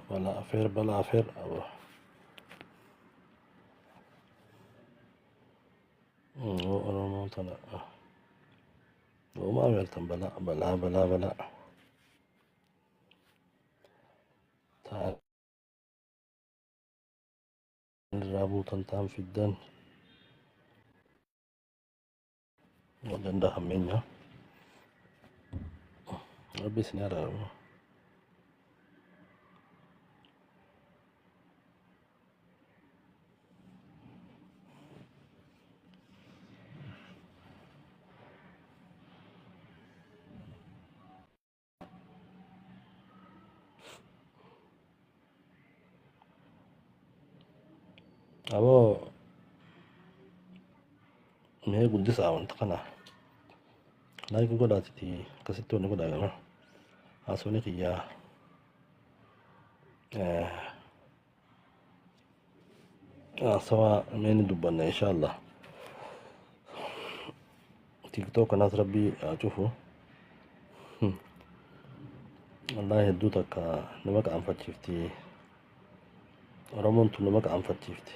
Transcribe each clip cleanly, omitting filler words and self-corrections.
Balaa afeer, balaa afeer. Oromoon tana uumaa beektan, balaa, balaa, balaa, balaa ta'an irraa buutan ta'an fiddan danda'a hammeenya. Rabbi isin araaramu. Aboo, mee guddisaa wanta kana like godhaatiti, akkasitti wanni godhaa gama haasofni kiyyaa haasawaa mee ni dubbanna inshallah. TikTok kanaas Rabbii haa cufu. Wallaahi hedduu takka nama qaanfachiifti. Oromoon tun nama qaanfachiifti.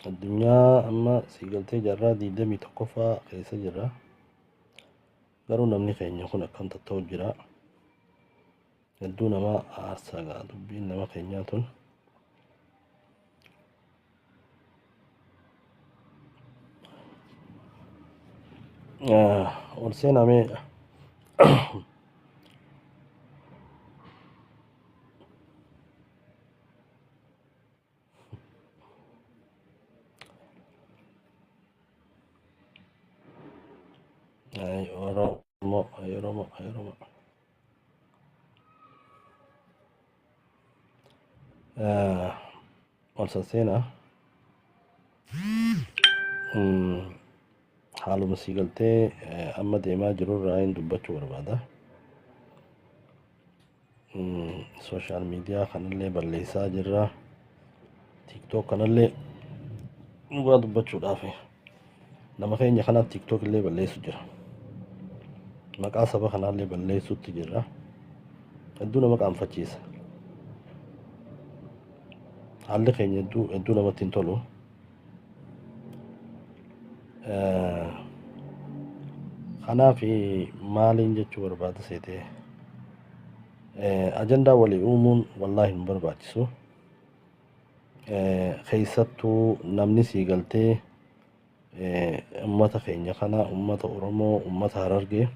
Addunyaa amma siigaltee jaarraa 21ffaa keessa jirra. Garuu namni keenya kun akkam tatta'u jira. Hedduu nama aarsaa gaa dubbiin nama keenyaa tun. Ol seenaa mee. Ay Oromoo, ay Oromoo, ay Oromoo. Ol saseenaa. Haaluma sii galtee amma deemaa jirurraa hin dubbachuu barbaada. Social media kanallee balleessaa jirra. TikTok kanallee dhugaa dubbachuudhaaf nama keenya kana TikTok illee balleessu jira. Maqaa saba kanaallee balleessuutti jirra. Hedduu nama qaanfachiisa. Haalli keenya hedduu hedduu namatti hin tolu. Kanaaf maaliin jechuu barbaada seetee, ajandaa walii uumuun wallaahi hin barbaachisu. Keessattuu namni sii galtee ummata keenya kana, ummata Oromoo, ummata Harargee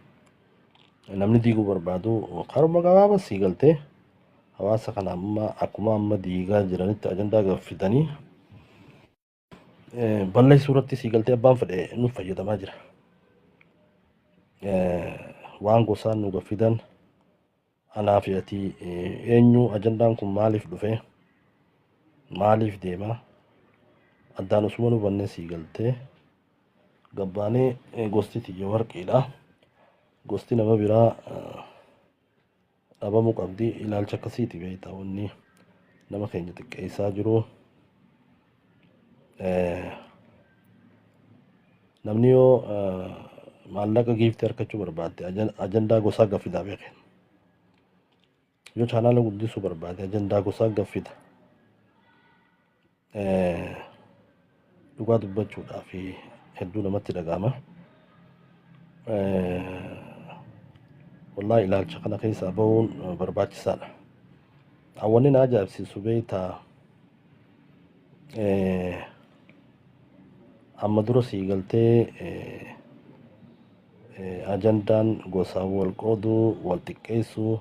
namni diiguu barbaadu karuma gabaabaa sii galtee hawaasa kana amma akkuma amma diigaa jiranitti ajandaa gaffitanii balleessuu irratti sii galtee abbaan fedhe nuuf fayyadamaa jira. Waan gosaan nu gaffidan anaa fi ati eenyu, ajandaan kun maaliif dhufe, maaliif deema, addaan osuma nu bannee sii galtee gabbaanee gosti tiyya warqiidha. Gosti nama biraa dhabamuu qabdi, ilaalcha akkasiiti beektaa wanni nama keenya xiqqeessaa jiru. Namni yoo maallaqa giiftii argachuu barbaadde ajandaa gosaa gaffidaa beeke. Yoo chaanaala guddisuu barbaade ajandaa gosaa gaffida. Dhugaa dubbachuudhaaf hedduu namatti dhaga'ama. Wallaahi ilaalcha kana keessaa bahuun barbaachisaadha. Wanni na ajaa'ibsiisu beektaa, amma dura sii galtee ajandaan gosaan wal qooduu, wal xiqqeessuu,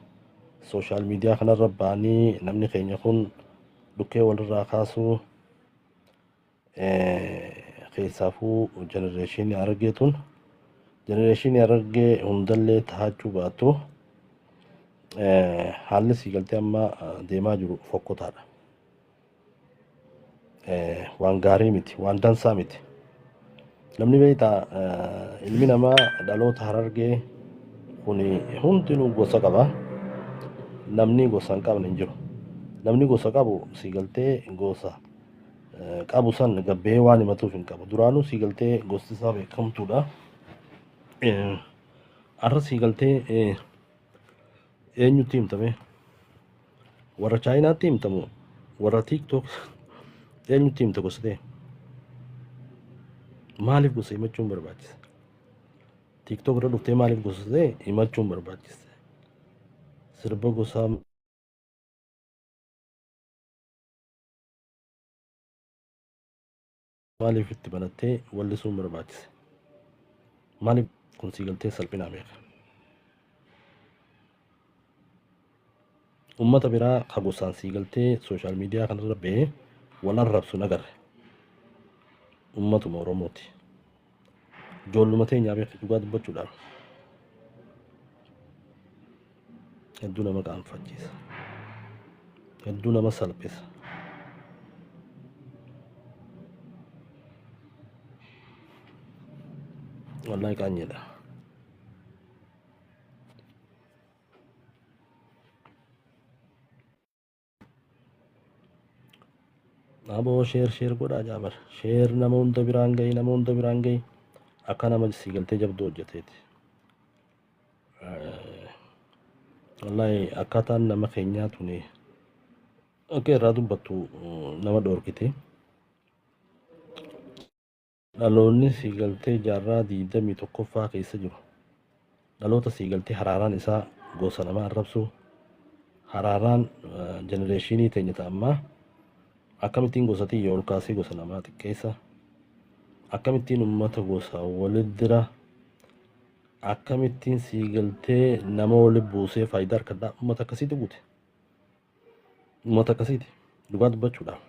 social media kanarra ba'anii namni keenya kun dhukkee walirraa kaasuu, keessaafuu generation Harargee tun, generation Harargee hundallee tahachuu baattu, haalli sii galtee amma deemaa jiru fokkotaadha. Waan gaarii miti, waan dansaa miti. Namni beektaa ilmi namaa dhaloota Harargee kun hundinuu gosa qaba. Namni gosa hin qabne hin jiru. Namni gosa qabu si galtee gosa qabu san gabbee waan himatuuf hin qabu. Duraanuu si galtee gosti isaa beekamtuudha. Har'a si galtee eenyutti himtame? Warra Chaayinaatti himtamu? Warra TikTok eenyutti himta gosa ta'e? Maaliif gosa himachuun barbaachisa? TikTok irra dhuftee maaliif gosa ta'e himachuun barbaachisa? Sirba gosaa maaliif itti banattee wallisuun barbaachise? Maaliif kun sii galtee salphinaa beeka? Ummata biraa ka gosaan sii galtee sooshaal miidiyaa kanarra bahee wal arrabsu hin agarre. Ummatuma Oromooti. Ijoolluma teenyaa beeka dhugaa dubbachuudhaan. Hedduu nama qaanfachiisa. Hedduu nama salphisa. Wallaahi qaanyiidha. Aboo share share godhaa jaabar. Share nama hunda biraan gahi nama hunda biraan gahi. Akka nama sii galtee jabduu hojjeteeti. Wallaahi akkaataan nama keenyaa tuni akka irraa dubbattu nama dhoorkiti. Dhaloonni sii galtee jaarraa 21ffaa keessa jiru dhaloota sii galtee haraaraan isaa gosa nama arrabsuu haraaraan jenereeshinii teenya ta ammaa akkamittiin gosa tiyya ol kaasee gosa namaa xiqqeessa akkamittiin ummata gosa walitti dira akkamittiin sii galtee nama wali buusee faayidaa argadhaa ummata akkasiitu guute ummata akkasiiti dhugaa dubbachuudhaaf.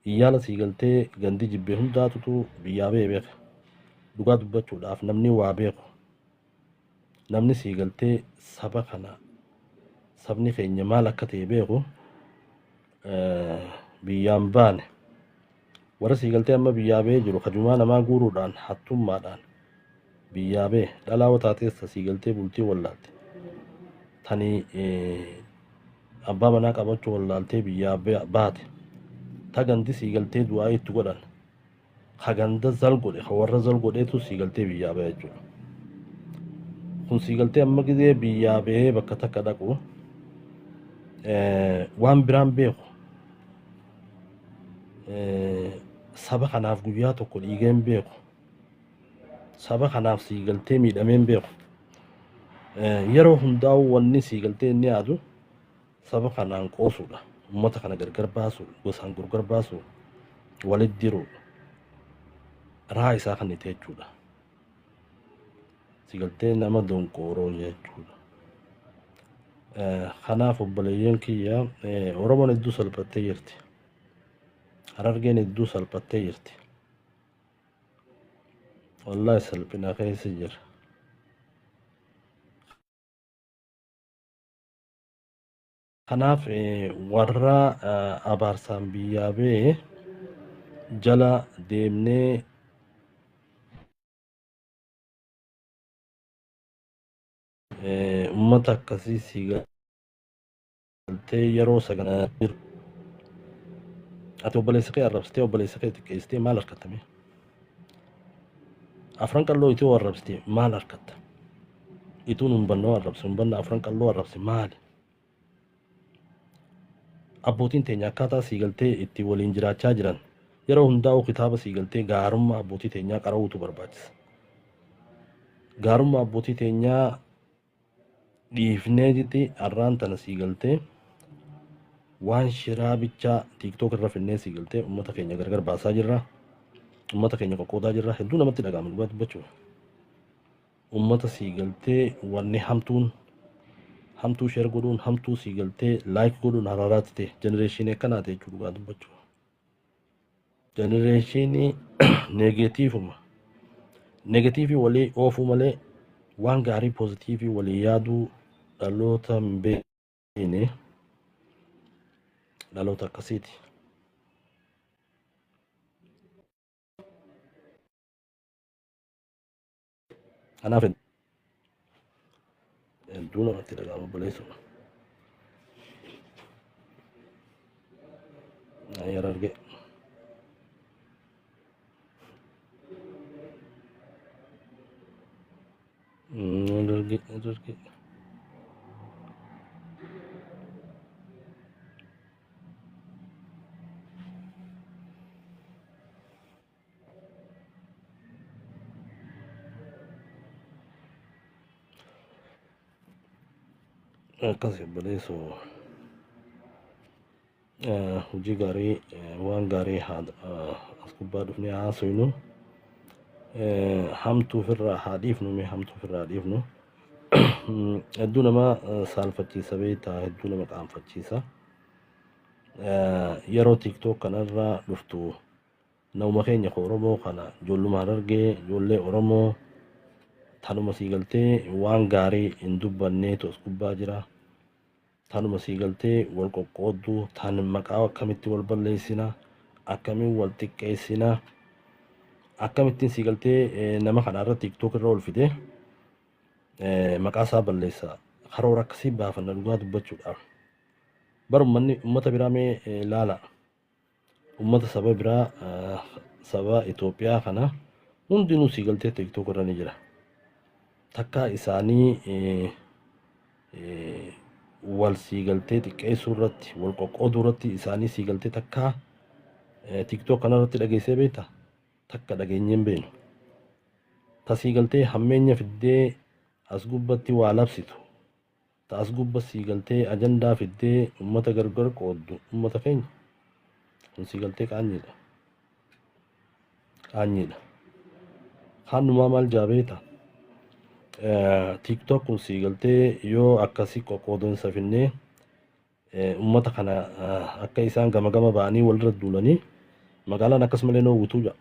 Iyyaala sii galtee gandi jibbe hundaatutu biyyaa ba'e beeka. Dhugaa dubbachuudhaaf namni waa beeku namni sii galtee saba kana sabni keenya maal akka ta'e beeku biyyaan baane warra sii galtee amma biyyaa ba'ee jiru kajumaa namaa guuruudhaan hattummaadhaan biyyaa ba'e dhalaa wataateessa sii galtee bultii wallaalte tani abbaa manaa qabachuu wallaaltee biyyaa baate ta gandi sii galtee du'aa itti godhan ka ganda zal godhe ka warra zal godheetu sii galtee biyyaa ba'e jechuudha. Kun sii galtee amma gizee biyyaa ba'ee bakka takka dhaqu waan biraan beeku saba kanaaf guyyaa tokko dhiigeen beeku saba kanaaf sii galtee miidhameen beeku. Yeroo hundaa'u wanni sii galtee inni yaadu saba kanaan qoosuudha. Uummata kana gargar baasu, gosaan gargar baasu, walitti diru raa isaa kan itti jechuudha. Sii galtee nama donqooroo jechuudha. Kanaaf obboleeyyan kiyya Oromoon hedduu salphattee jirti. Harargeen hedduu salphattee jirti. Wallahi salphina keessa jira. Kanaaf warra abaarsaan biyyaa ba'e jala deemnee uummata akkasii si galtee yeroo sagantaa jiru. Ati obboleessa kee arrabsitee obboleessa kee xiqqeessitee maal argatta mee? Afran qalloo ituu arrabsite maal argatta? Ituun humbannoo arrabse humbanna afran qalloo arrabse maali? Abbootiin teenya akkaataa sii galtee itti waliin jiraachaa jiran yeroo hundaa'u kitaaba sii galtee gaarummaa abbootii teenyaa qara'uutu barbaachisa. Gaarummaa abbootii teenyaa dhiifnee jitti arraan tana sii galtee waan shiraa bichaa TikTok irra finnee sii galtee uummata keenya gargar baasaa jirra. Uummata keenya qoqqoodaa jirra. Hedduu namatti dhaga'ama dhugaa dubbachuuf. Uummata sii galtee wanni hamtuun hamtuu share godhuun hamtuu sii galtee like godhuun haraaraatti ta'e jenereeshinii akkanaa ta'e jechuudha dhugaa dubbachuuf. Jenereeshinii neegetiifuma negatiivii walii oofuu malee waan gaarii poozitiivii walii yaaduu dhaloota hin beekne dhaloota akkasiiti. Kanaaf hedduu namatti dhaga'ama obboleessoo. Harargee. Harargee Harargee. Akkas obboleessoo hojii gaarii waan gaarii as gubbaa dhufnee haasofnu hamtuu ofirraa haa dhiifnu mee hamtuu ofirraa haa dhiifnu. Hedduu nama saalfachiisa beektaa hedduu nama qaanfachiisa. Yeroo TikTok kanarra dhuftu nama keenya ka Oromoo kana ijoolluma Harargee ijoollee Oromoo tanuma sii galtee waan gaarii hin dubbanneetu as gubbaa jira. Tanuma sii galtee wal qoqqoodduu tan maqaa akkamitti wal balleessina akkamiin wal xiqqeessina akkamittiin sii galtee nama kana irra TikTok irra ol fide maqaa isaa balleessa karoora akkasii baafanna dhugaa dubbachuudhaaf. Bar uummanni uummata biraa mee ilaala. Uummata saba biraa saba Itoophiyaa kana hundinuu sii galtee TikTok irra ni jira. Takka isaanii wal sii galtee xiqqeessuu irratti wal qoqqooduu irratti isaanii sii galtee takka TikTok kana irratti dhageessee beektaa? Takka dhageenyee hin beeknu. Ta sii galtee hammeenya fiddee as gubbatti waa labsitu. Ta as gubba sii galtee ajandaa fiddee uummata gargar qooddu uummata keenya. Kun sii galtee qaanyiidha. Qaanyiidha. Kaannumaa maal jaa beektaa? TikTok kun sii galtee yoo akkasii qoqqoodinsa finnee uummata kana akka isaan gama gama ba'anii walirra duulanii magaalaan akkasumallee noo guutuu jira.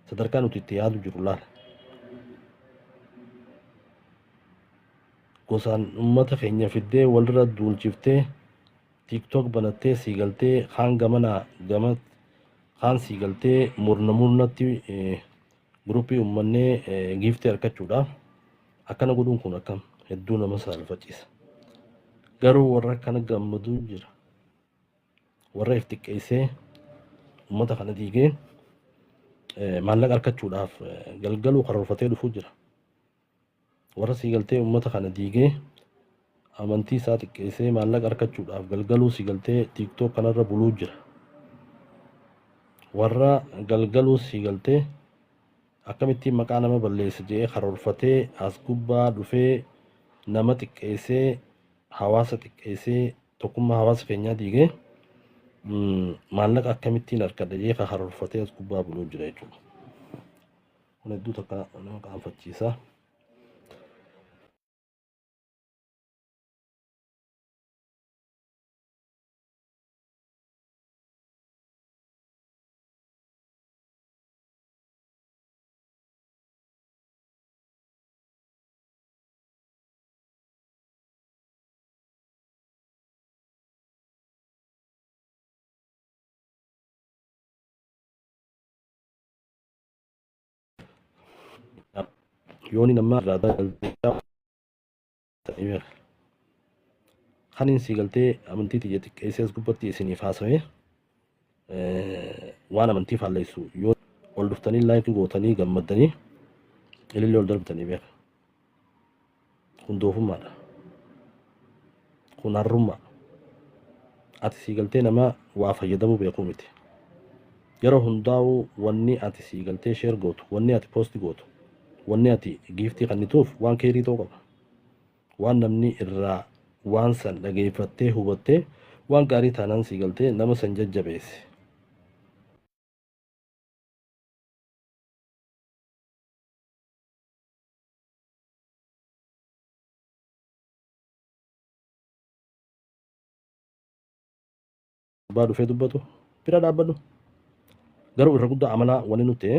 Sadarkaa nuti itti yaadu jiru laala. Gosaan uummata keenya fiddee walirra duulchiftee TikTok banattee sii galtee kaan gamanaa gama kaan sii galtee murna murnatti guruppii uummannee giiftee argachuudhaaf akkana godhuun kun akkam hedduu nama saalfachiisa. Garuu warra akkana gammaduu jira. Warra if xiqqeessee uummata kana diigee maallaqa argachuudhaaf galgaluu karoorfatee dhufuu jira. Warra sii galtee uummata kana diigee amantii isaa xiqqeessee maallaqa argachuudhaaf galgaluu sii galtee TikTok kanarra buluu jira. Warra galgaluu sii galtee akkamittiin maqaa nama balleessa jedhee karoorfatee as gubbaa dhufee nama xiqqeessee hawaasa xiqqeessee tokkummaa hawaasa keenyaa diigee maallaqa akkamittiin argadha jedhee karoorfatee as gubbaa buluu jira jechuudha. Kun hedduu takka nama qaanfachiisa. Yooni nama irraa Kanin sii galtee amantii tiyya xiqqeessee as gubbatti isiniif haasawee waan amantii faalleessu yoo ol dhuftanii like gootanii gammaddanii ilillee ol darbitanii beeka. Kun doofummaadha. Kun harrummaa. Ati sii galtee nama waa fayyadamuu beekuu miti. Yeroo hundaa'uu wanni ati sii galtee share gootu, wanni ati post gootu, wanni ati giiftii kennituuf waan keerii ta'uu qaba. Waan namni irraa waan san dhageeffattee hubattee waan gaarii taanaan sii galtee nama san jajjabeessi. Abbaa dhufee dubbatu bira dhaabbadhu. Garuu irra guddaa amalaa wani nuti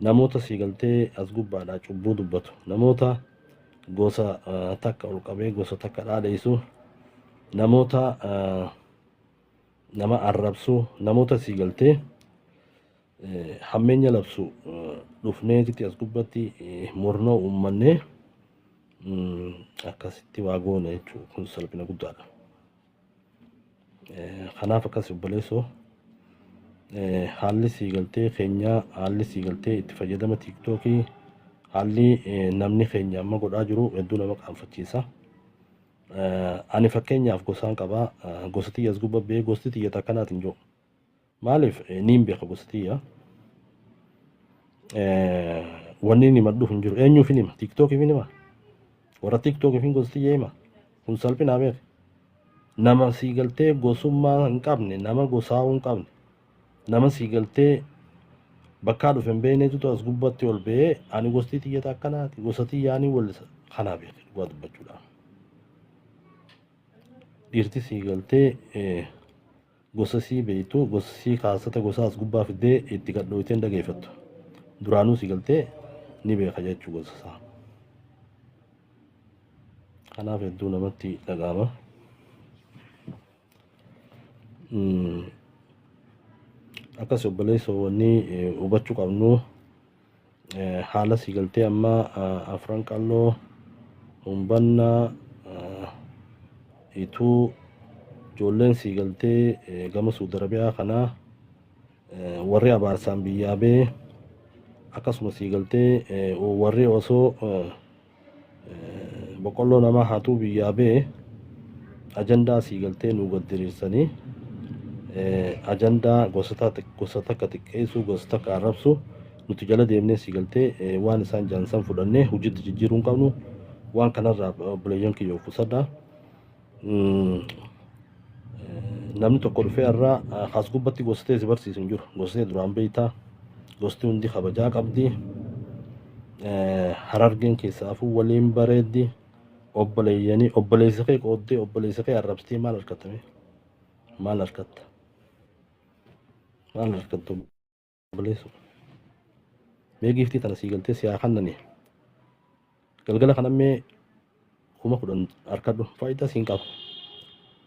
namoota sii galtee as gubbaadhaa cubbuu dubbatu namoota gosa takka ol qabee gosa takka dhaadheessu namoota nama arrabsu namoota sii galtee Hammeenya labsu dhufneetitti as gubbatti murnoo uummannee akkasitti waa goona jechuudha. Kun salphina guddaadha. Kanaaf akkas obboleessoo, haalli siigaltee keenyaa, haalli siigaltee itti fayyadama TikTokii, haalli namni keenya amma godhaa jiru hedduu nama qaanfachiisa. Ani fakkeenyaaf gosaan qabaa, gosa xiyya as gubbaa ba'ee gosti xiyya takkanaatiin jiru. Maaliif niin beeka gosa xiyya. Wanni inni madduuf hin jiru. Eenyuuf hin hima? TikTokiif hin hima? Warra TikTokiif hin gosa xiyya hima? Kun salphinaa beeka. Nama siigaltee gosummaa hin qabne, nama gosaa'uu hin qabne, nama siigaltee bakkaa dhufe hin beekneetu as gubbatti ol ba'ee ani gosti xiyya takkanaati, gosa xiyyaanii wallisa. Kanaa beeka dhugaa dubbachuudhaan. Dhiirti siigaltee gosa sii beektu, gosa sii kaasata gosa as gubbaa fiddee itti gadhooytee hin dhageeffattu. Duraanuu siigaltee ni beeka jechuu gosa isaa. Kanaaf hedduu namatti dhaga'ama. Akkas obboleessoo, wanni hubachuu qabnu haala siigaltee amma Afran Qalloo, Humbannaa, Ituu, ijoolleen siigaltee gama Suudi Arabiyaa kanaa, warri abaarsaan biyyaa bee, akkasuma siigaltee warri osoo boqqolloo namaa hatuu biyyaa bee ajandaa siigaltee nu gaddiriirsanii ajandaa gosa takka xiqqeessuu, gosa takka arrabsu nuti jala deemnee siigaltee waan isaan jaansan fudhannee hojiitti jijjiiruu hin qabnu. Waan kanarraa obboleeyyan kiyya of qusadha. Namni tokko dhufee irraa as gubbatti gostee si barsiisu hin jiru. Gostee duraan beektaa. Gosti hundi kabajaa qabdi. Harargeen keessaafuu waliin bareeddi. Obboleeyyanii obboleessa kee qooddee obboleessa kee arrabsitee maal argattame? Maal argatta? Maal argattu obboleessu? Mee giiftii tana sii galtee si haa kannani. Galgala kana mee 10,000 harkadhu, faayidaa siin qaba.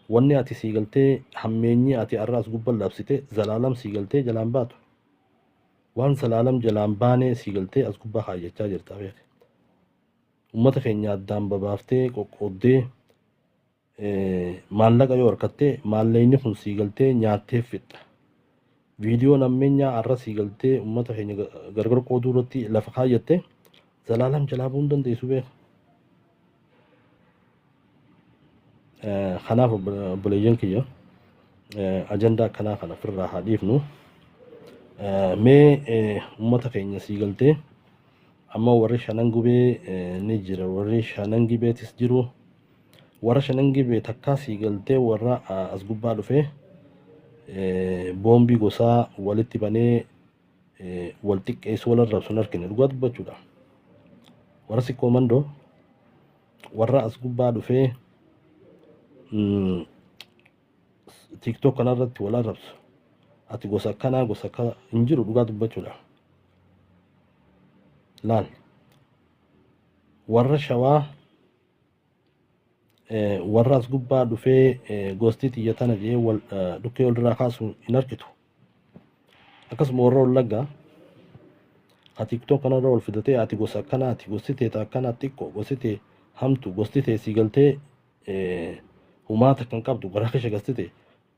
Wanni ati sii galtee hammeenyi ati har'a as gubbaan labsite zalaalam sii galtee jalaan baatu. Waan zalaalam jalaan baanee sii galtee as gubbaa kaayyachaa jirta beek. Uummata keenya addaan babaaftee qoqqooddee maallaqa yoo harkatte maallaqni kun sii galtee nyaattee fixxa. Viidiyoon ammeenyaa har'a sii galtee uummata keenya gargar qooduu irratti lafa kaayyatte zalaalam jalaa bu'uu hin dandeessu beek. Kanaaf obboleeyyan kiyya, ajandaa akkanaa kana ofirraa haa dhiifnu. Mee uummata keenya sii galtee amma warri Shanan Gubee ni jira, warri Shanan Gibeetis jiru. Warra Shanan Gibee takkaa sii galtee warra as gubbaa dhufee boombii gosaa walitti banee wal xiqqeessu, wal arrabsu hin argine dhugaa dubbachuudha. Warra Sikkoo Mandoo warra as gubbaa dhufee TikTok kanarratti wal arrabsu. Ati gosa akkanaa, gosa akkana hin jiru dhugaa dubbachuudha. Laal, warra Shawaa warra as gubbaa dhufee gosti xiyya tana jedhee wal dhukkee walirraa kaasu hin argitu. Akkasuma warra Wallaggaa ha TikTok kanarra wal fidatee ati gosa akkanaati, gosti tee akkanaa xiqqoo, gosti tee hamtu, gosti tee sii galtee humaata kan qabdu gara keessa gasti tee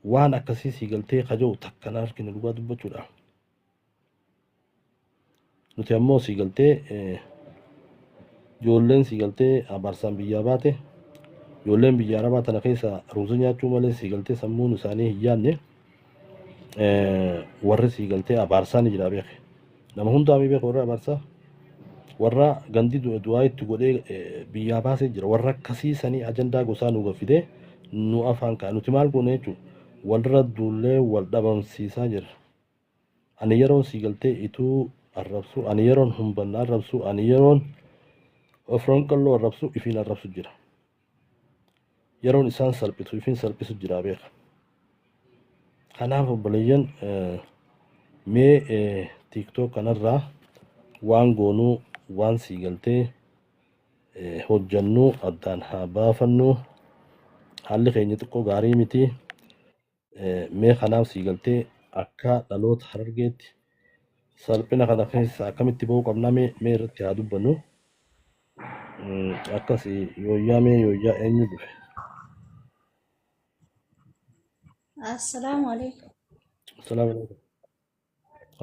waan akkasii sii galtee kaja'u takka na argine dhugaa dubbachuudha. Nuti ammoo sii galtee ijoolleen sii galtee abaarsaan biyyaa baate, ijoolleen biyya arabaa tana keessa ruuza nyaachuu malee sii galtee sammuun isaanii hin yaadne, warri sii galtee abaarsaa ni jira beeke. Nama hundaa mi beeka warra abaarsaa? Warra gandi du'aa itti godhee biyyaa baasee jira. Warra akkasii sanii ajandaa gosaa nu gaffidee nu afaan ka'a. Nuti maal goone jechuudha? Walirra duullee wal dhabamsiisaa jira. Ani yeroon sii galtee Ituu arrabsu, ani yeroon Humbanna arrabsu, ani yeroon Afran Qalloo arrabsu ifiin arrabsu jira. Yeroon isaan salphisu ifiin salphisu jira beeka. Kanaaf obboleeyyan, mee TikTok kanarraa waan goonuu, waan sii galtee hojjannu addaan haa baafannu. Haalli keenya xiqqoo gaarii miti. Mee kanaaf sii galtee akka dhaloota Harargeetti Salphina kana keessa akkamitti ba'uu qabna mee irratti haa dubbannu. Akkasi yooyyaa mee yooyyaa eenyu dhufe? Assalaamu alaikum. Salaamu alaikum.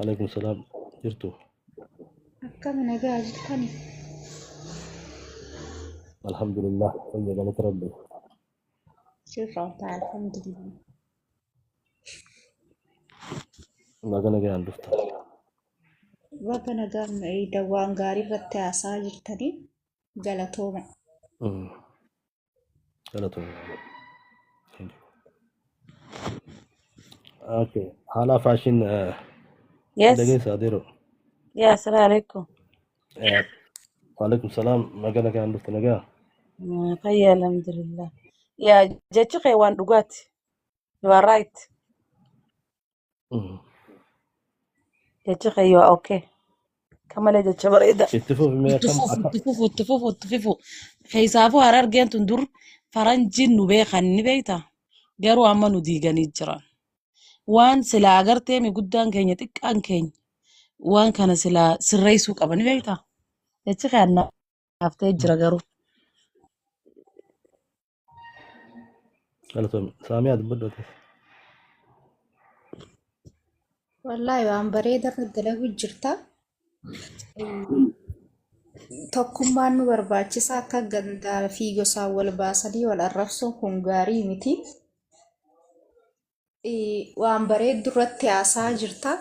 Alaikum salaam. Jirtu. Akkam nagaa jirtani? Alhamdulillah. Fayya galata Rabbi. Sirraa alhamdulillah. Baga nagaan dhufta. Baga nagaan waan gaarii irratti haasaa jirtanii galatooma. Galatooma. Thank you. Okay. Haala faashin Yes. dhageessa adeero. Yeah, assalamu alaikum. Waalaikum salaam. Baga nagaan dhufta nagaa. Fayya alhamdulillah. Yeah, jechi kee waan dhugaati. You are right. Jechi kee you are okay. Kamalee jecha bareeda. Itti fufi mee Itti akkam fufu, akka itti fufu, itti fufu, itti fufu. Keessaafuu Harargeen tun dur faranjiin nu beekan ni beekta. Garuu amma nu diiganii jiran. Waan silaa agartee mi guddaan keenya xiqqaan keenya waan kana silaa sirreessuu qaba ni beekta. Jechi kee naaf ta'ee jira garuu. Galatoome. Saamiyaa dubbadhu ati. Wallaahi waan bareeda irra dalagu jirta. Tokkummaan nu barbaachisa akka gandaa fi gosaan wal baasanii wal arrabsuun kun gaarii miti. Waan bareeddu irratti haasaa jirta.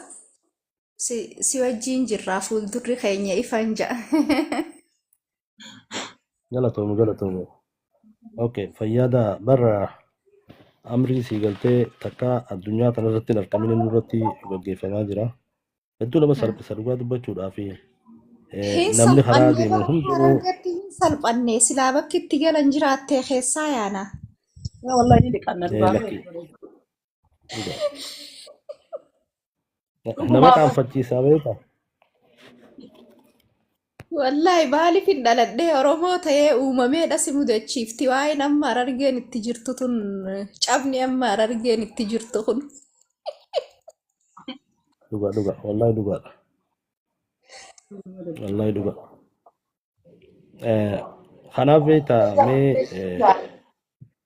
Si wajjin jirraa fuuldurri keenya ifan ja'a. Galatoome galatoome. Okay. Fayyaada barra amrii sii galtee takka addunyaa tanarratti hin argamin nurratti gaggeeffamaa jira. Hedduu nama salphisa dhugaa dubbachuudhaa fi Hin namni karaa salphanne deemu bara hundinuu Harargeetti hin salphanne silaa bakki itti galan jiraattee keessaa yaana. Yaa wallahi ni dhiqanna dhugaa lakki. Dhugaa. Nama Dhugumaa qaanfachiisaa beektaa? Wallaahi maaliif hin dhaladhee Oromoo ta'ee uumameedha si mudachiifti waa'een amma Harargeen itti jirtu tun cabni amma Harargeen itti jirtu kun. Dhugaa dhugaa wallahi dhugaadha. Wallahi dhugaa. Kanaaf beektaa mee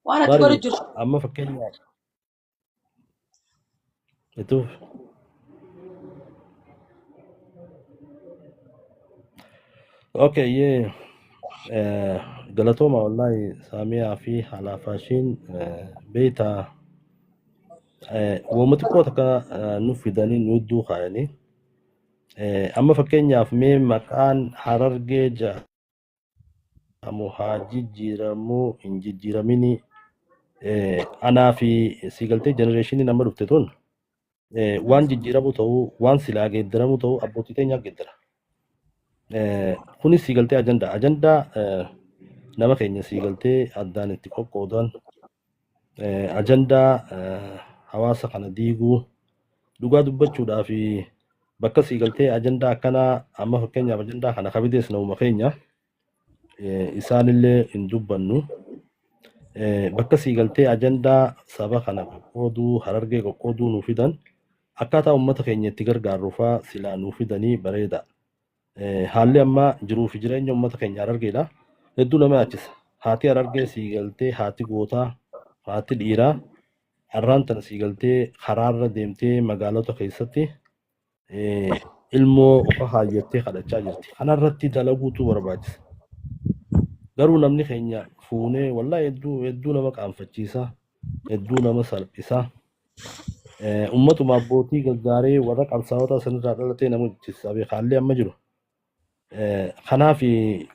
Waan ati godhu bari jirtu. amma fakkeenyaaf ituuf. Okay, yee galatooma wallahi Saamiyaa fi Halaafaashiin beektaa wooma xiqqoo takka nu fidanii nu hedduu kaayanii amma fakkeenyaaf mee maqaan Harargee jedhamu haa jijjiiramuu hin jijjiiramini anaa fi siigaltee jenereeshiniin amma dhufte tun waan jijjiiramu ta'uu waan silaa geeddaramu ta'uu abbootii teenyaa geeddara. Kunis siigaltee ajandaa ajandaa nama keenya siigaltee addaan itti qoqqoodan ajandaa hawaasa kana diiguu dhugaa dubbachuudhaa fi bakka siigaltee ajandaa akkanaa amma fakkeenyaaf ajandaa kana kabidees namuma keenya isaanillee hin dubbannu. Bakka siigaltee ajandaa saba kana qoqqooduu Harargee qoqqooduu nuu fidan akkaataa uummata keenya itti gargaarru faa silaa nuu fidanii bareeda. Haalli amma jiruu fi jireenya uummata keenya Harargeedha. Hedduu nama yaachisa. Haati Harargee siigaltee haati gootaa haati dhiiraa har'aan tana siigaltee karaarra deemtee magaalota keessatti ilmoo ofa haayyattee kadhachaa jirti. Kanarratti dalaguutu barbaachisa. Garuu namni keenya fuunee wallahi hedduu hedduu nama qaanfachiisa. Hedduu nama salphisa. Ummatuma abbootii gaggaarii warra qabsaa'ota sanirraa dhalatee nama hojjechiisa beeka haalli amma jiru. Kanaaf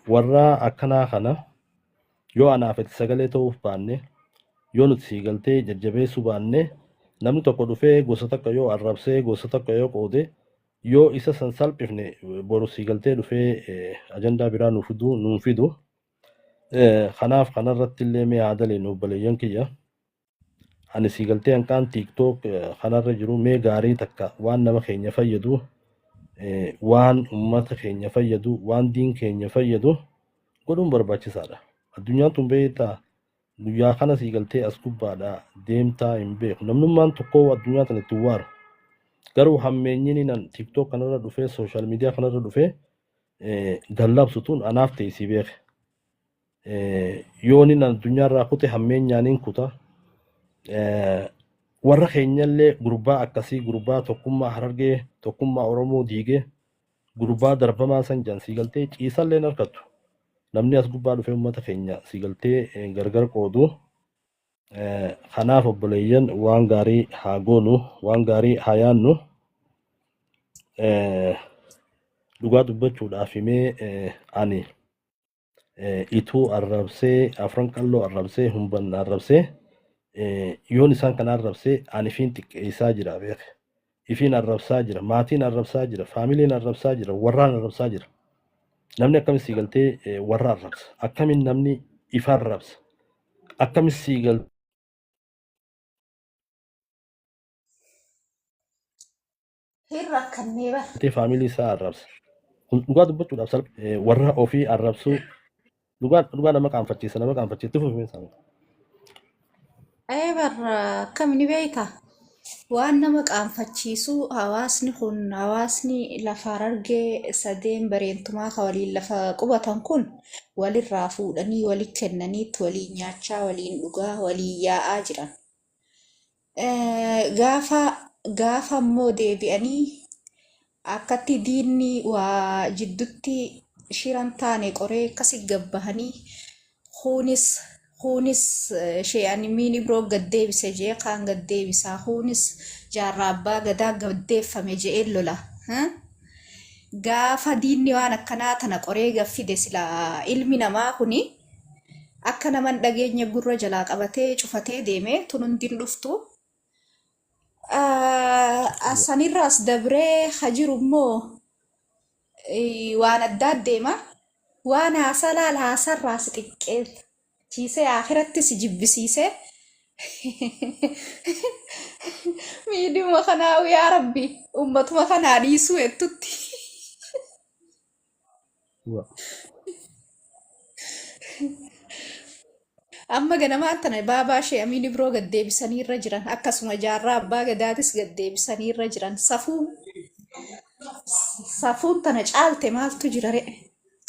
warra akkanaa kana yoo anaaf itti sagalee ta'uuf baanne yoo nuti siigaltee jajjabeessuu baanne namni tokko dhufee gosa takka yoo arrabsee gosa takka yoo qoode yoo isa san salphifne boru siigaltee dhufee ajandaa biraa nuuf fidu nuun fidu. Kanaaf kanarratti illee mee haa daleenu obboleeyyan kiyya. Ani siigaltee hanqaan TikTok kanarra jiru mee gaarii takka waan nama keenya fayyadu waan ummata keenya fayyadu waan diin keenya fayyadu godhuun barbaachisaadha. Addunyaan tun beektaa guyyaa kana siigaltee as gubbaadha deemtaa hin beeku. Namnummaan tokko addunyaa tana ittiin waaru. Garuu hammeenyini nan TikTok kanarra dhufee social media kanarra dhufee gallabsu tun anaaf ta'e si beeke. Yooni nan addunyaarraa kute hammeenyaaniin kuta. Warra keenyallee gurbaa akkasii gurbaa tokkummaa Harargee tokkummaa Oromoo diigee gurbaa darbamaa san jan sii galtee ciisallee hin harkattu. Namni as gubbaa dhufee uummata keenya sii galtee gargar qoodu. Kanaaf obboleeyyan waan gaarii haa goonu, waan gaarii haa yaannu. Dhugaa dubbachuudhaaf himee ani ituu arrabsee afran qalloo arrabsee humbanna arrabsee yoon isaan kana arrabsee ani ifiin xiqqeessaa jira beeke. Ifiin arrabsaa jira, maatiin arrabsaa jira, faamiliin arrabsaa jira, warraan arrabsaa jira. Namni akkamiin sii galtee warra arrabsa? Akkamiin namni ifa arrabsa? Akkamiin sii galtee Hin rakkannee bar. Faamilii isaa arrabsa? Kun dhugaa dubbachuudhaaf salphi warra ofii arrabsuu dhugaa dhugaa nama qaanfachiisa nama qaanfachiisa fuufee isaa. Ee bar akkami ni beektaa? Waan nama qaanfachiisu hawaasni kun hawaasni lafa Harargee sadeen bareentumaa ka waliin lafa qubatan kun walirraa fuudhanii walitti kennaniitti waliin nyaachaa waliin dhugaa waliin yaa'aa jiran. Gaafa gaafa immoo deebi'anii akkatti diinni waa jidduutti shiran taane qoree akkasi gabbahanii kunis kunis shee'an miini biroo gad deebise jee kaan gad deebisaa kunis jaarraa abbaa gadaa gaddeeffame je'ee lola. Gaafa diinni waan akkanaa tana qoree gaffide sila ilmi namaa kuni akka naman dhageenya gurra jalaa qabatee cufatee deeme tun hundin dhuftu. Sanirraas dabree ha jiru immoo waan addaa deema. Waan haasaa laal haasarraa si xiqqeessiisee akhiratti si jibbisiisee miidhuma kanaa yaa rabbi ummatuma kanaa dhiisuu jettutti. Amma ganamaan tana baabaa ishee Amiin Ibroo gad deebisanii irra jiran akkasuma jaarraa abbaa gadaatis gad deebisanii irra jiran safuun safuun tana caalte maaltu jira ree?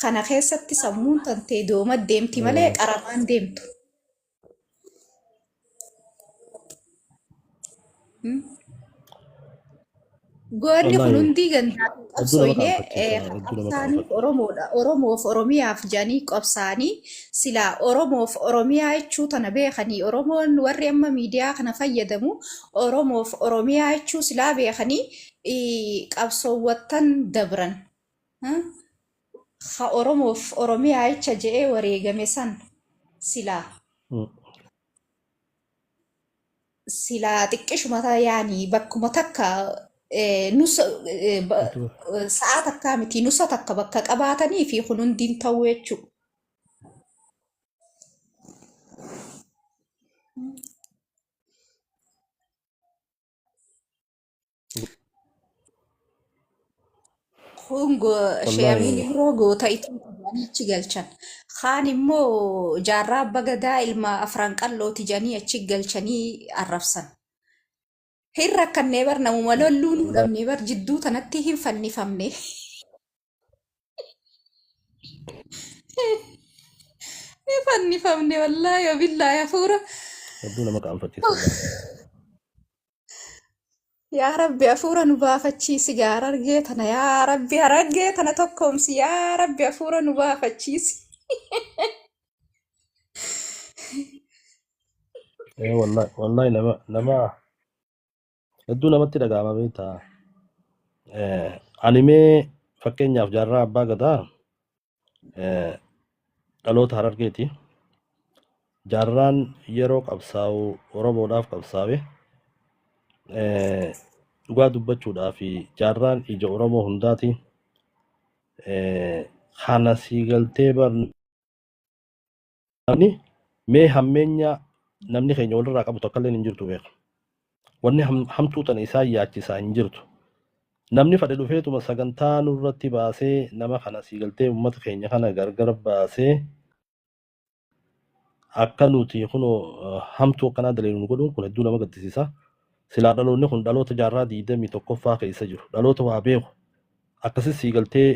Kana keessatti sammuun tantee dooma deemti malee qaramaan deemtu. Goonni kun Wallaahi hundii gandaa hin hedduu nama qabsooyne qaanfachiisa hedduu nama qabsaaniif qaanfachiisa. Oromoodha. Oromoof Oromiyaaf jedhanii qabsaanii silaa Oromoof Oromiyaa jechuu tana beekanii Oromoon warri amma miidiyaa kana fayyadamu Oromoof Oromiyaa jechuu silaa beekanii qabsoowwattan dabran. Ha Oromoof Oromiyaa jecha je'ee wareegame san silaa silaa xiqqishuma yaani bakkuma takka nusa sa'a takkaa miti nusa takka bakka qabaatanii fi kun hundiin ta'uu jechuudha. Kun sheeyamiin Wallaahi biroo goota itti jedhanii achi galchan. Kaan immoo jaarraa abbaa gadaa ilma afran qallooti jedhanii achi galchanii arrabsan. Hin rakkannee bar namuma lolluu nuu wallaahi dhabnee bar jidduu tanatti hin fannifamne. Hin fannifamne wallaahi billaahi hafuura. Hedduu nama qaanfachiisa wallaahi. Yaa Rabbi hafuura nu baafachiisi gaa Harargee tana yaa Rabbi Harargee tana tokkoomsi yaa Rabbi hafuura nu baafachiisi. Wallahi wallahi nama nama hedduu namatti dhaga'ama beektaa. Ani mee fakkeenyaaf jaarraa abbaa gadaa dhaloota Harargeeti. Jaarraan yeroo qabsaa'u Oromoodhaaf qabsaa'e dhugaa dubbachuudhaaf jaarraan ija Oromoo hundaati. Kana sii galtee bar namni mee hammeenya namni keenya walirraa qabu takka illee hin jirtu beeka. Wanni hamtuu tana isaan yaachisaa hin jirtu. Namni fadhe dhufeetuma sagantaa nurratti baasee nama kana sii galtee uummata keenya kana gargar baasee akka nuti kunoo hamtuu akkanaa daleenu nu godhuun kun hedduu nama gaddisiisa. Silaa dhaloonni kun dhaloota jaarraa 21ffaa keessa jiru. Dhaloota waa beeku. Akkasi sii galtee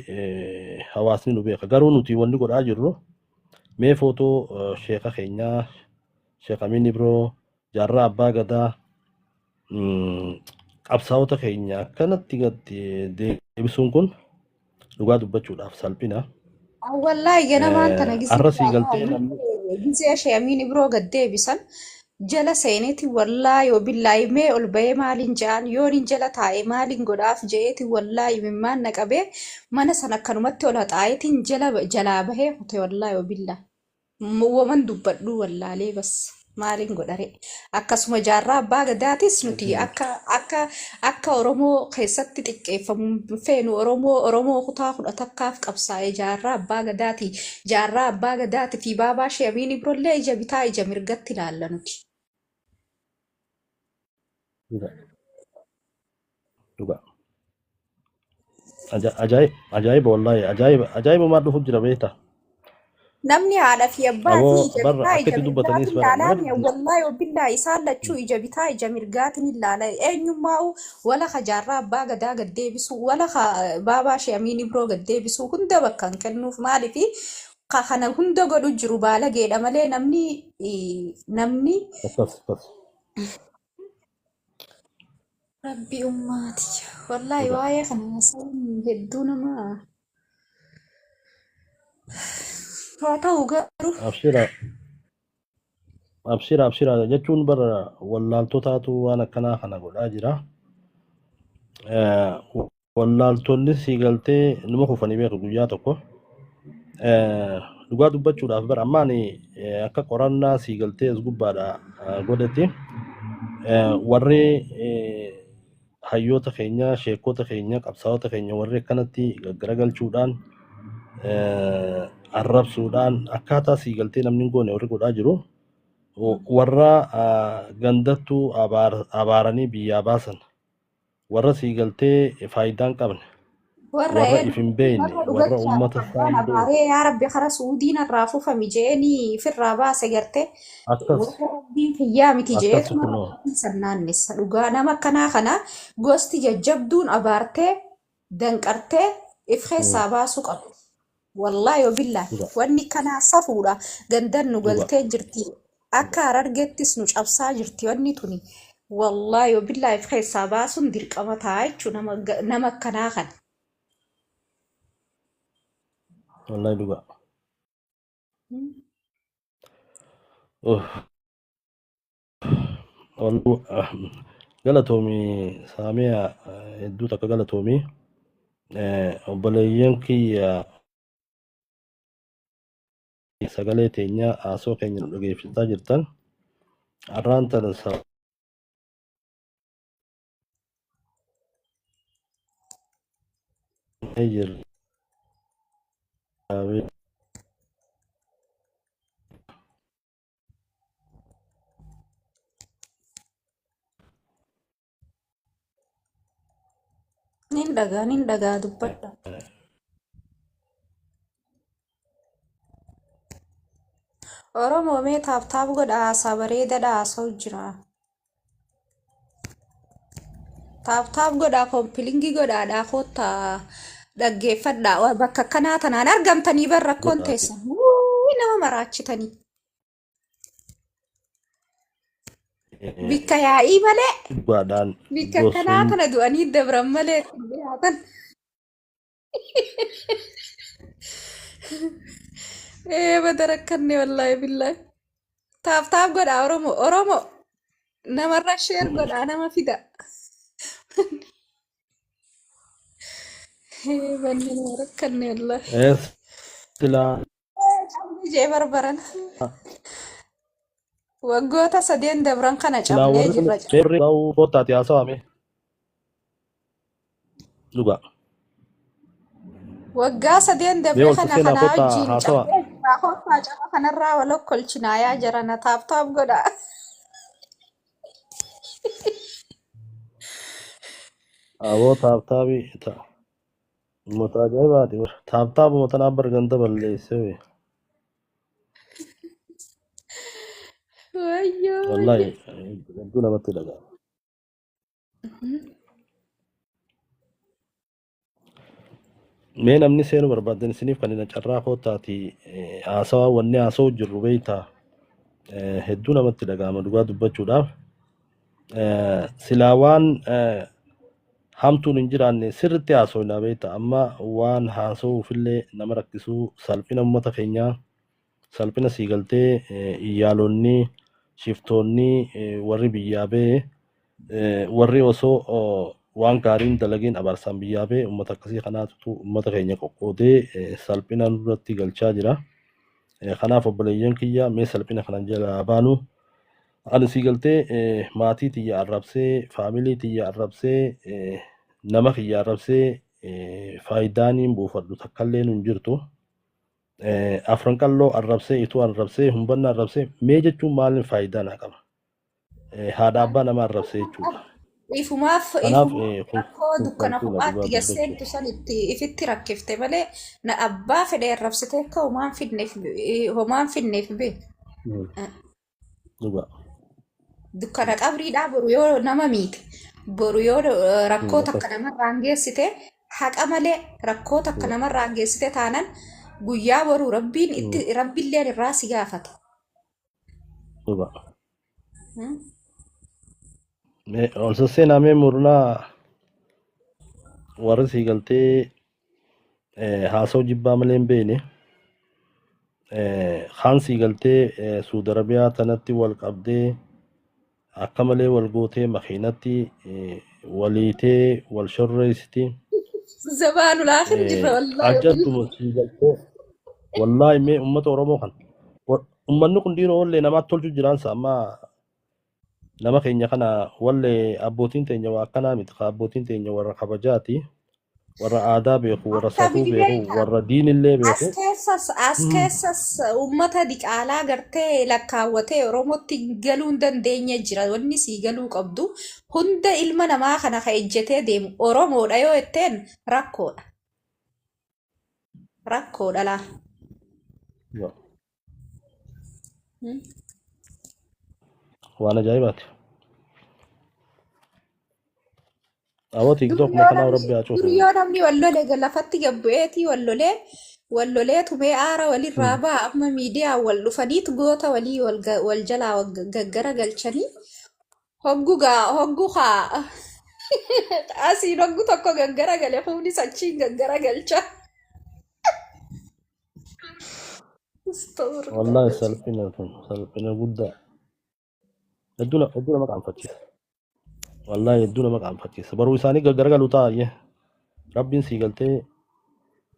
hawaasni nu beeka. Garuu nuti wanni godhaa jirru mee footoo sheeka keenyaa Sheekh Amiin Ibroo jaarraa abbaa gadaa qabsaa'ota keenya akkanatti gad deebisuun kun dhugaa dubbachuudhaaf salphina. Wallaahi ganamaan tana gisee Arra sii galtee namni gisee Sheekh Amiin Ibroo gad deebisan jala seeneeti wallaahi wabillaahi mee ol bahee maaliin ja'an yooniin jala taa'e maaliin godhaaf je'eeti wallaahi mimmaan na qabee mana sana akkanumatti ol haxaa'eetiin jala jalaa bahee kute wallaahi wabillaahi. Woman dubbadhuu wallaalee bas maaliin godhare akkasuma jaarraa abbaa gadaatis nuti akka Oromoo keessatti xiqqeeffamu hin feenu. Oromoo kutaa 11ffaaf qabsaa'e jaarraa abbaa gadaati. Jaarraa abbaa gadaati fi baabaa Sheekh Amiin Ibrollee ija bitaa ija mirgatti ilaalla nuti. Dhugaa. Dhugaa. Ajaa'ib ajaa'iba wallaahi ajaa'iba ajaa'ibumaa dhufu jira beektaa. Namni haadha fi abbaa fi Aboo ija barra bitaa akka ija itti dubbatanis mirgaatiin bara nama ilaalaa mi'a dhibdi. wallaahi wabillaahi isaan lachuu ija bitaa ija mirgaatiin ilaala eenyummaa'u wala ka jaarraa abbaa gadaa gad deebisuu wala ka baabaa Sheekh Amiin Ibroo gad deebisuu hunda bakka hin kennuuf maaliifi ka kana hunda godhu jiru baalageedha malee namni namni Akkas akkas. Rabbi ummaati wallaahi Dhugaa. waa'ee kana haasa'uun hedduu nama haa ta'u garuu Abshira abshira abshira jechuun bara wallaaltotaatu waan akkanaa kana godhaa jira. Wallaaltonni sii galtee numa kufanii beeku guyyaa tokko. Dhugaa dubbachuudhaaf bara amma ani akka qorannaa sii galtee as gubbaadha godhetti warri hayyoota keenya sheekota keenya qabsaa'ota keenya warri akkanatti gaggaragalchuudhaan arrabsuudhaan akkaataa sii galtee namni hin goone warri godhaa jiru warra gandattuu abaaranii biyyaa baasan warra sii galtee faayidaa hin qabne warra warra if hin beekne warra warra dhugachaadhaaf ummata isaa abbaan hin beekne abaaree yaa rabbi kara suudiin irraa fufami je'eenii firraa baase garte akkas warra rabbiin kiyyaa miti akkas je'eetuma kunoo rabbiin san naannessa dhugaa nama akkanaa kana gosti jajjabduun abaartee danqartee if keessaa baasuu qabdi. Wallaahi wabillaahi dhugaa wanni kanaa safuudha gandan nu dhugaa galtee jirti akka harargeettis nu cabsaa jirti wanni tuni wallaahi wabillaahi if keessaa baasuun dirqama ta'a jechuudha nama nama akkanaa kana. Wallahi dhugaa. Uff. Galatoomi Saamiyaa hedduu takka galatoomi. Obboleeyyan kiyya sagalee teenya haasoo keenya nu dhageessisaa jirtan. Har'aan tana saamee jirra. Nin dhagaa nin dhagaa dubbadha. Oromoo mee taap taap godha haasaa bareedaadha haasa'u jira. Taap taap godhaa koompilingi godhaadhaa koottaa dhaggeeffadhaa. Bakka akkanaa tanaan argamtanii bar rakkoon Godhaati. teessan. Wuuyi nama maraachitanii. Bikka yaa'ii malee Dhugaadhaan bikka akkanaa gosuun tana du'anii dabran malee ittiin dhiyaatan. Ee bada rakkanne wallaahi billaahi. Taap taap godhaa Oromoo Oromoo namarra sheer godhaa nama fida. Ee banne nama rakkanne wallaahi. ee silaa Cabni jee barbaran. Waggoota sadeen dabran kana silaa cabnee warri jirra. warri bahu koottaati haasawame dhugaa. Waggaa sadeen Mee dabre olti kana seenaa kanaa koottaa wajjin haasawa. cabnee jirra. Koottaa caba kanarraa wal okkolchinaa yaa jarana taap taap godhaa. Aboo taaptaabii ta uummata ajaa'ibaati. Taaptaabuma tanaa bar ganda balleessee. Wayyoo Wallaahi wayyoo. hedduu namatti dhaga'ama. Mee namni seenuu barbaaddan isiniif kan inni carraa kootaati haasawaa wanni haasa'u jirru beektaa hedduu namatti dhaga'ama dhugaa dubbachuudhaaf. Silaa waan hamtuun hin jiraanne sirriitti haasofna beektaa amma waan haasa'uufillee nama rakkisuu salphina uummata keenyaa salphina sii galtee iyyaalonni shiftoonni warri biyyaa ba'e warri osoo waan gaariin dalageen abaarsaan biyyaa ba'e uummata akkasii kanaatu uummata keenya qoqqoodee salphina nurratti galchaa jira. Kanaaf obboleeyyan kiyya mee salphina kana jalaa baanu. Ani sii galtee maatii tiyya arrabsee faamilii tiyya arrabsee nama kiyya arrabsee faayidaaniin buufadhu takkallee hin jirtu. Afran qalloo arrabsee ituu arrabsee humbanna arrabsee mee jechuun maaliin faayidaa naa qaba? Haadha abbaa nama arrabsee jechuudha. Ifumaaf Kanaaf ifumaaf kun rakkoo kun dukkana salphina kophaatti dhugaa gasseentu dubbachuuf. san itti ifitti rakkifte malee na abbaa fedhe arrabsitee akka homaan fidneef beeku. Dhugaa. Dukkana qabriidhaa boru yoo nama miite boru yoo rakkoo takka Akkas. namarraan geessite haqa malee rakkoo takka namarraan geessite taanan guyyaa boruu rabbiin itti rabbiilleen irraa si gaafata. Dhugaa. Mee ol sasseenaa mee murnaa warri sii galtee haasa'u jibbaa malee hin beekne kaan sii galtee Suudi Arabiyaa tanatti wal qabdee akka malee wal gootee makiinatti waliitee wal shorreessiti. Zabaanul aakhir jirra wallaahi. Ajjatuma sii galtee wallaahi mee uummata Oromoo kan uummanni kun dhiiroo wallee namaatti tolchu jiraansa amma nama keenya kana wallee abbootiin teenya waa akkanaa miti ka abbootiin teenya warra kabajaati warra aadaa beeku warra Akka safuu miti beeku beektaa? warra diinillee As beeku. keessas as keessas uummata diqaalaa gartee lakkaawwatee Oromootti galuu hin dandeenye jira. Wanni sii galuu qabdu hunda ilma namaa kana ka ejjetee deemu Oromoodha yoo jetteen rakkoodha. Rakkoodha laa. Waan ajaa'ibaati. Awwa Dur TikTok yoo makanaa namni rabbi haa dur cufu. yoo namni wal lole lafatti gabbu'eetii wal lolee wal lolee tumee aara walirraa ba'a amma miidiyaa wal dhufaniit goota walii wal wal jalaa wal gaggara galchanii hoggu gaa hoggu haa asiin hoggu tokko gaggara gale fuunis achiin gaggara galcha. Astaghfirullah. Wallahi salphina kun salphina guddaa. Hedduu hedduu nama qaanfachiisa. Wallahi hedduu nama qaanfachiisa. Baruu isaanii gaggaragalu taa'e. Rabbiin sii galtee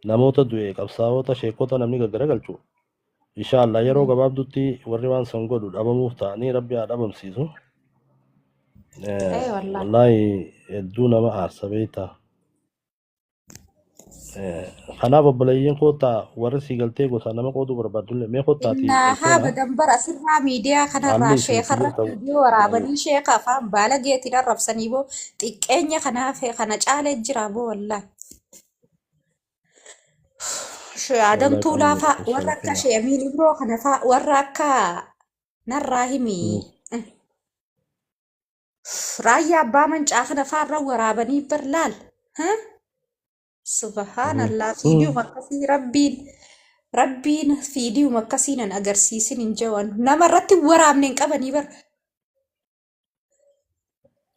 namoota du'e qabsaa'ota sheekota namni gaggaragalchu. Inshaallah yeroo gabaabdutti warri waan san godhu dhabamuuf ta'anii rabbi haa dhabamsiisu. Ee wallahi. Wallahi hedduu nama aarsa beektaa. Kanaaf obboleeyyiin kottaa warri sii galtee gosa nama qooduu barbaadullee mee kottaatii Innaa ol haa seenaa. badan bara asirraa miidiyaa kanarraa Haalli isin itti sheekarra jirtan viidiyoo waraabanii sheeka afaan baalageetiin arrabsanii boo xiqqeenya kanaaf kana caalee jira boo wallaahi. Adam wallahi Tuulaa qabni faa warra akka salphina. Shee Amiin Ibroo kana faa warra akka narraa himi. Raayyaa abbaa mancaa kana faa irra waraabanii bar laal. Subhaanallah fiidiyuma akkasii rabbiin rabbiin fiidiyuma akkasii nan agarsiisin hin jawan nama irratti waraabne hin qabanii bar.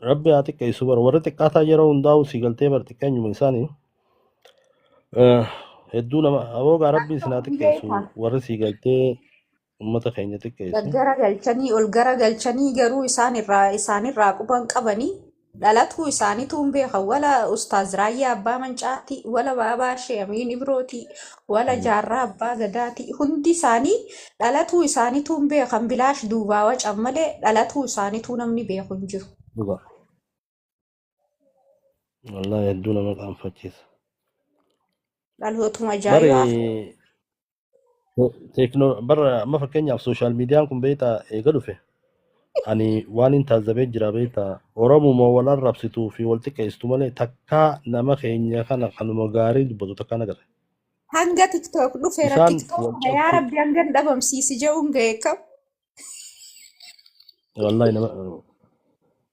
Rabbi haa xiqqeessu bara warri xiqqaataa yeroo hundaa'u sii galtee bar xiqqeenyuma isaanii hedduu nama aboogaa rabbi isin haa xiqqeessu warri sii galtee uummata keenya xiqqeessu. Gaggara galchanii ol gara galchanii garuu isaan irraa isaanirraa quban qabanii dhalatuu isaaniitu hin beekan wala ustaaz Raayyaa Abbaa Mancaati wala Baabaa Shee Amiin Ibrooti wala Jaarraa Abbaa Gadaati hundi isaanii dhalatuu isaaniitu hin beekan bilaash duubaa wacan malee dhalatuu isaaniitu namni beeku hin jiru. Dhugaa. Wallahi hedduu nama qaanfachiisa. Dhalootuma Bari ajaa'ibaa. teeknoo bara amma fakkeenyaaf sooshaal miidiyaan kun beektaa eega dhufe ani waan hin taazabee jira beektaa Oromuma wal arrabsituu fi wal xiqqeessitu malee takkaa nama keenya kana kanuma gaarii dubbatu takkaa nagarre. Hanga TikTok dhufeera Isaan TikTok wal kana yaa cabsu Rabbi hanga hin dhabamsiisi je'uun ga'e kam. wallahi nama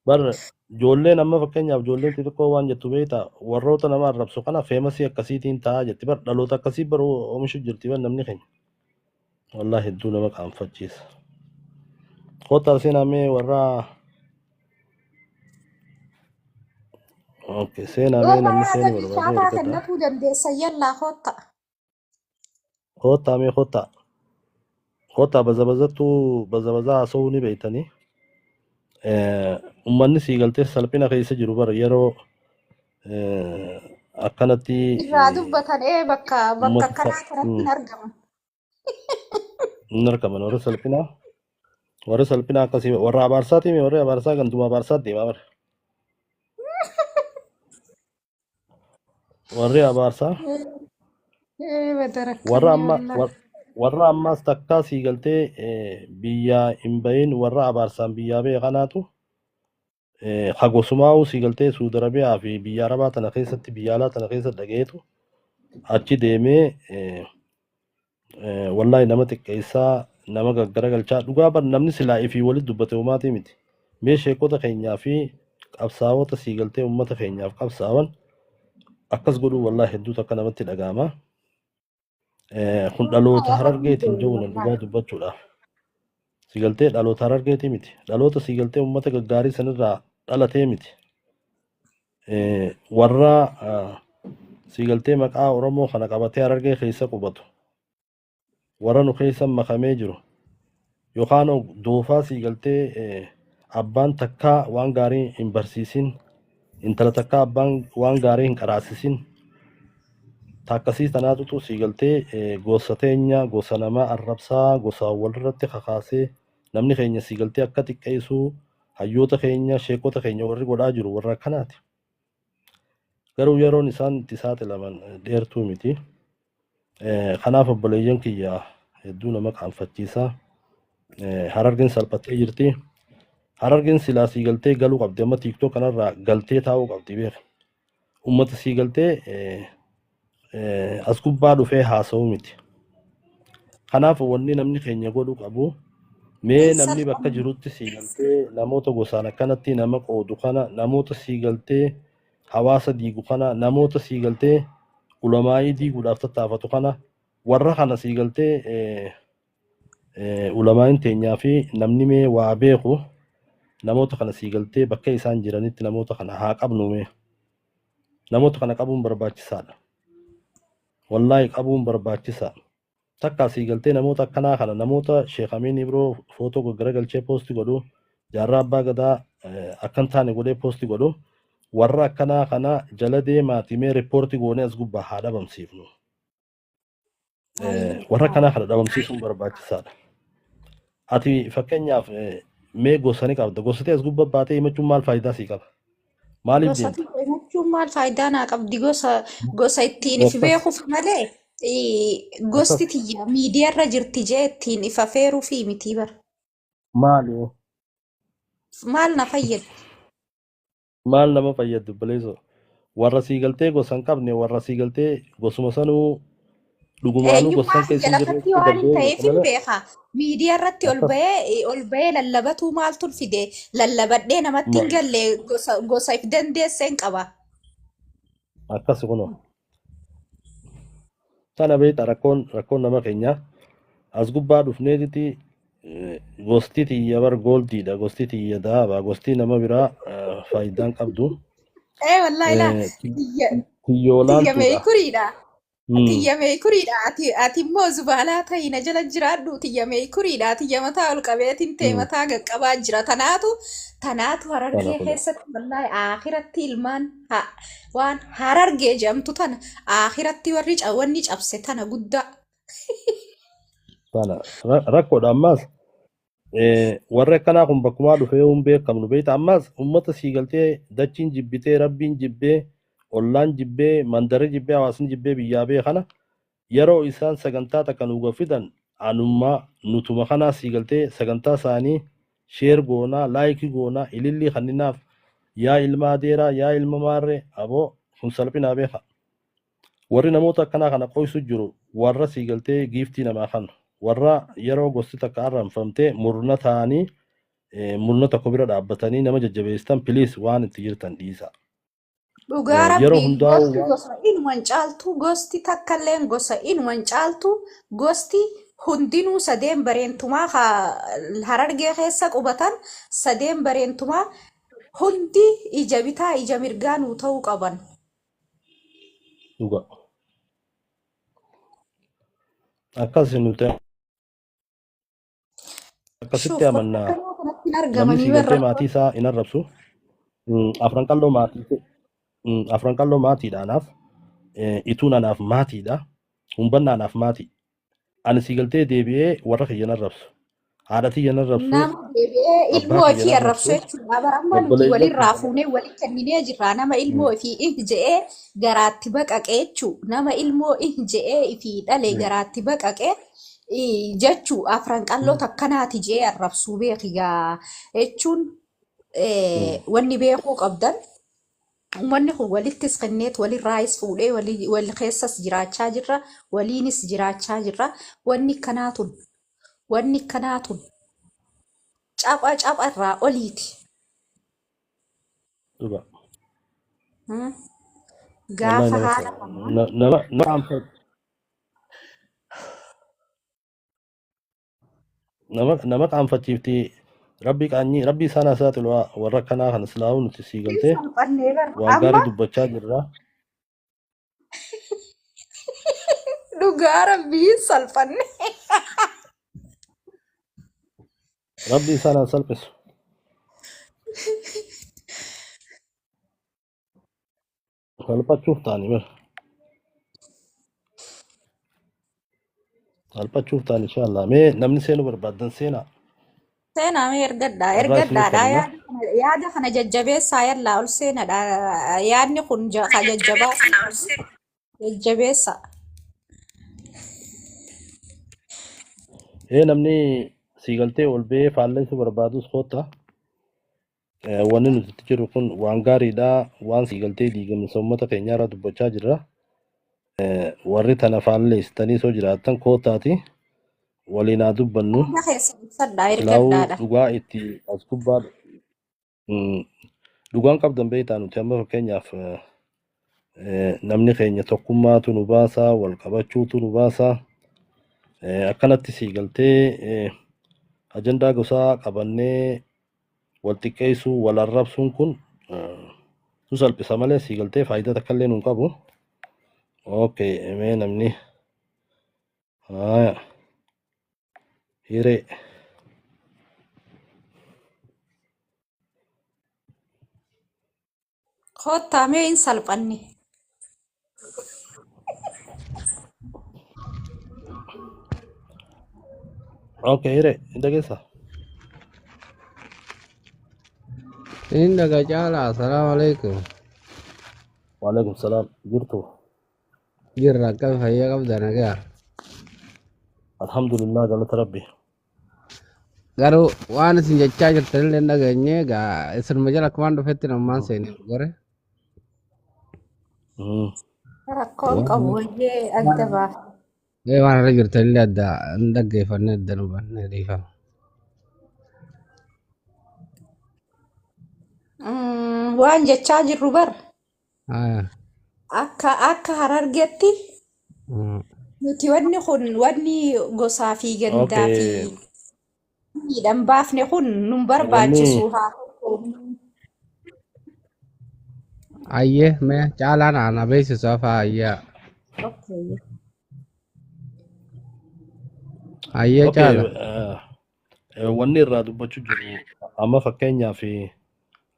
Bar ijoolleen amma fakkeenyaaf ijoolleen xixiqqoo waan jettu beektaa, warroota nama arrabsu kana feemasii akkasiitiin taa'aa jetti. Bar dhaloota akkasii bar oomishu jirti bar namni keenya. Wallaahi hedduu nama qaanfachiisa. Kottaa seenaa mee warra. Okay, seenaa mee Warra namni yaada seenuu barbaade bilchaataa ergadha. kennatuu dandeessan yallaa kotta. Kottaa mee kottaa. Kottaa baza bazattuu baza bazaa haasa'uu ni beektanii. Uummanni sii galtee salphina keessa jiru bara yeroo akkanatti Irraa dubbatan ee bakka bakka uummata akkanaa kanatti hin argaman. Hin argaman warra salphinaa. Warra salphinaa akkasii warra abaarsaati mee warra abaarsaa ganduma abaarsaa deemaa bara. Warri abaarsaa Ee warra badarakkanne amma wallaahi. warra ammaas takkaa sii galtee biyyaa hin bahin warra abaarsaan biyyaa bahe kanaatu hagosumaa'uu sii galtee Suudi Arabiyaa fi biyya Arabaa tana keessatti biyya alaa tana keessa dhagayeetu achi deemee wallaahi nama xiqqeessaa nama gaggaragalchaa dhugaa bar namni silaa ifii walitti dubbate homaatii miti. Mee sheekota keenyaa fi qabsaa'ota sii galtee uummata keenyaaf qabsaa'an akkas godhuu wallaahi hedduu takka namatti dhaga'ama. Kun dhaloota Warra Harargeetiin hundee jiru wallaahi. dhugaa dubbachuudhaaf. Si galtee dhaloota Harargeetii miti. Dhaloota si galtee uummata gaggaarii sanirraa dhalatee miti. Warra si galtee maqaa Oromoo kana qabatee Harargee keessa qubatu. Warra nu keessa makamee jiru. Yookaan doofaa si galtee abbaan takkaa waan gaarii hin barsiisin. Intala takkaa abbaan waan gaarii hin qaraasisin. Takkasii tanaatutu si galtee gosa teenya gosa namaa arrabsaa gosa walirratti kakaasee namni keenya si galtee akka xiqqeessuu hayyoota keenya sheekota keenya warri godhaa jiru warra akkanaati. Garuu yeroon isaan itti saaxilaman dheertuu miti. Kanaaf obboleeyyan kiyya hedduu nama qaanfachiisa. Harargeen salphattee jirti. Harargeen silaa sii galtee galuu qabdi amma TikTok kanarraa galtee taa'uu qabdi beeka. Uummata sii galtee as gubbaa dhufee haasa'uu miti. Kanaaf wanni namni keenya godhuu qabu mee Hin namni bakka salphanne. jirutti sii galtee namoota gosaan akkanatti nama qoodu kana namoota sii galtee hawaasa diigu kana namoota sii galtee ulamaa'ii diiguudhaaf tattaafatu kana warra kana sii galtee ulamaa'iin teenyaa fi namni mee waa beeku namoota kana sii galtee bakka isaan jiranitti namoota kana haa qabnu mee namoota kana qabuun barbaachisaadha. Wallaahi qabuun barbaachisaa. Takkaa sii galtee namoota akkanaa kana namoota Sheekh Amiin Ibroo footoo gaggaragalchee poosti godhu jaarraa abbaa gadaa akkan taane godhee poosti godhu warra akkanaa kana jala deemaati mee riippoortii goonee as gubbaa haa dhabamsiifnu. Warra akkanaa kana dhabamsiisuun barbaachisaadha. Ati fakkeenyaaf mee gosa ni qabda. Gosa as gubbaa baatee himachuun maal faayidaa sii qaba? Maaliif Gosa deemta? tokko himachuun maal faayidaa naa qabdi? Gosa gosa ittiin if Akkas beekuuf malee akkas gosti tiyya miidiyaarra jirti jee ittiin if afeeruu fi miti bara. Maali? Maal na fayyadu? Maal nama fayyadu obboleessoo? Warra sii galtee gosa hin qabne warra sii galtee gosuma sanuu dhugumaanuu Eenyummaa gosa kiyya keessa hin jirre lafatti waan hin gabbee ta'eef hin malee beeka. Miidiyaa irratti ol akkas bahee ol bahee lallabatuu maaltu fide? Lallabadhee namatti hin galle gosa gosa if dandeessee hin qaba. Akkas kunoo. Tana beektaa rakkoon rakkoon nama keenya as gubbaa dhufneetiti gosti tiyya bar gooldiidha gosti tiyya daaba gosti nama biraa faayidaan qabdu. Ee wallaahi laa tiyya tiyya Tiyyoolaantuudha. meekuriidha. Tiyya meekuriidha. Ati immoo zubaalaa ta'ii na jala jiraadhu. Tiyya meekuriidha. Tiyya mataa ol qabeetiin ta'e mataa qaqqabaa jira. Tanaatu Tana Harargee kunoo. keessatti wallaahi akhiratti ilmaan waan Harargee jedhamtu tana akhiratti warri wanni cabse tana guddaa. Tana rakkoodha ammaas warri akkanaa kun bakkumaa dhufee hin beekamnu beekta ammaas uummata sii galtee dachiin jibbitee rabbiin jibbee ollaan jibbee mandarri jibbee hawaasni jibbee biyyaa bee kana yeroo isaan sagantaa takka nu fidan anummaa nutuma kanaa sii galtee sagantaa isaanii share goonaa like goonaa ilillii kanninaaf yaa ilma adeeraa yaa ilma maarree aboo kun salphinaa beeka. Warri namoota akkanaa kana qoysu jiru warra sii galtee giiftii namaa kan warra yeroo gosti takka arranfamtee murna ta'anii Murna tokko bira dhaabbatanii nama jajjabeessitan, please, waan itti jirtan dhiisa. Dhugaa Yeroo rabbii hundaa'u gosti waan gosa inuman caaltu, gosti takkalleen gosa inuman caaltu. Gosti hundinuu sadeen bareentumaa Harargee keessa qubatan, sadeen bareentumaa hundi ija bitaa ija mirgaa nuu ta'uu qaban. Dhuga. Akkas nuti akkasitti Shuuf, bakka amannaa. akkanaa kanatti hin Namni argamanii sii galtee warra maatii isaa hin arrabsu. Afran Qalloo maatii, Afran Qalloo maatiidha anaaf. Ituun anaaf maatiidha. Humbannaa anaaf maatii. Ani sii galtee deebi'ee warra kiyya hin arrabsu. Haadha tiyya hin arrabsu. Nama deebi'ee Abbaa ilmoo kiyya ifii hin arrabsu arrabsu. jechuudha. Bara amma nuti Obboleeyyan walirraa kiyya. fuunee walitti kenninee jirra. Nama ilmoo ifii ih je'ee garaatti baqaqee jechuu. Nama ilmoo ih je'ee ifii dhale garaatti baqaqee jechuu, Afran Qalloo takkanaati je'ee arrabsuu beeki gaa jechuun. Wanni beekuu qabdan, uummanni kun walittis kenneet, walirraayis fuudhee, wal keessas jiraachaa jirra, waliinis jiraachaa jirra. Wanni akkanaa tun capha capha irraa oliiti. Dhuga. Wallahi Gaafa nama haala kanaan nama qaanfachiifti. Rabbi qaanyii rabbi isaan haa saaxilu warra akkanaa kana. Silaa'uu nuti sii hin galtee salphannee bar waan amma gaarii dubbachaa jirra. Dhugaa rabbii hin salphanne. Rabbi isaan haa salphisu. Salphachuuf ta'ani bar. Salphachuuf ta'an inshallah. Mee namni seenuu barbaaddan seenaa. Seenaa, mee ergadhaa. Carraa isiniif Ergadhaadha. kenna. Yaada kana jajjabeessaa, yallaa ol seenadha. Yaadni kun ka jajjabaa jajjabeessa. Ee, namni sii galtee ol ba'ee faalleessuu barbaadus koota. Wanni nuti itti jirru kun waan gaariidha. Waan sii galtee diigamsa uummata keenyaa irraa dubbachaa jirra. Warri tana faalleessitanii soo jiraattan kootaati. Waliin haa dubbannu. Yaada keessa ibsadhaa, Silaa'uu ergadhaadha. dhugaa itti as gubbaa dhugaan qabdan beektaa. Nuti amma fakkeenyaaf namni keenya tokkummaatu nu baasaa, wal qabachuutu nu baasaa. Akkanatti sii galtee ajandaa gosaa qabannee wal xiqqeessuu, wal arrabsuun kun nu salphisa malee sii galtee faayidaa takka illee nuun qabu. Okay, mee namni haya hiree. Koottaa, mee hin salphanne. Okay, hiree hin dhageessaa? Inni dhaga caalaa, assalaamu alaikum. Waalaikum salaam, jirtu? Jirra, akkam, fayyaa qabda, nagaa? Alhamdulillah, galata rabbi. Garuu waan isin jechaa jirtan illee hin dhageenye egaa, isinuma jala akkumaan dhufetti nammaan seenee gore. Rakkoon qabu, wayyee adda baaf. Ee, waan irra jirtan illee adda hin dhaggeeffanne, adda nu banne, dhiifama. Waan jechaa jirru bar Haa. akka Harargetti nuti wanni kun, wanni gosaa fi gandaa fi miidhan baafne kun nun Wanni barbaachisu haa tokko. Ayyee, mee caalaan ana beeksisu hafaa, ayyaa. Okay. Ayyee Okay, caala. Wanni irraa dubbachuu jiru amma fakkeenyaaf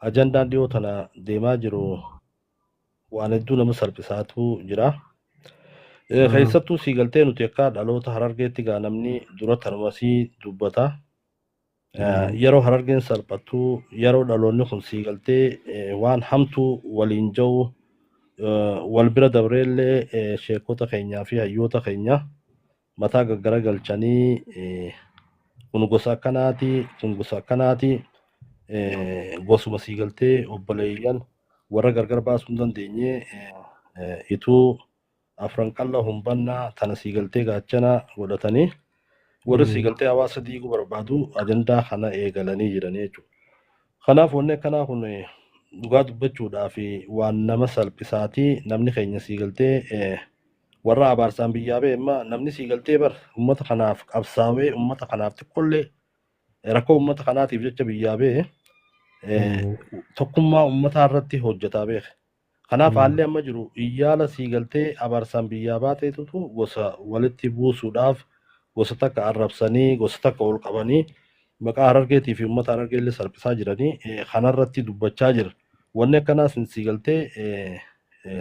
ajandaan dhiyoo tana deemaa jiru waan hedduu nama salphisaatu jira. Keessattuu sii galtee nuti akka dhaloota Harargeetti gaa namni dura tanuma sii dubbata. Yeroo Harargeen salphattu, yeroo dhaloonni kun sii galtee waan hamtuu waliin jiru wal bira dabreellee, sheekota keenyaa fi hayyoota keenya mataa gaggara galchanii, kun gosa akkanaati, kun gosa akkanaati, gosuma sii galtee obboleeyyan warra gargar baasuu hin dandeenye, ituu Afran Qalla, Humbannaa tana sii galtee gaachana godhatanii Warri sii galtee hawaasa diiguu barbaadu ajandaa kana eegalanii jiranii jechuudha. Kanaaf wanni akkanaa kun dhugaa dubbachuudhaa fi waan nama salphisaatii namni keenya sii galtee warra abaarsaan biyyaa ba'e amma namni sii galtee bar uummata kanaaf qabsaawee uummata kanaaf xiqqollee rakkoo uummata kanaatiif jecha biyyaa ba'e tokkummaa uummataa irratti hojjetaa beeka. Kanaaf haalli amma jiru iyyaala sii galtee abaarsaan biyyaa baateetutu gosa walitti buusuudhaaf gosa takka arrabsanii gosa takka ol qabanii maqaa Harargeetii fi uummata Harargee illee salphisaa jiranii kanarratti dubbachaa jira. Wanni akkanaa sin sii galtee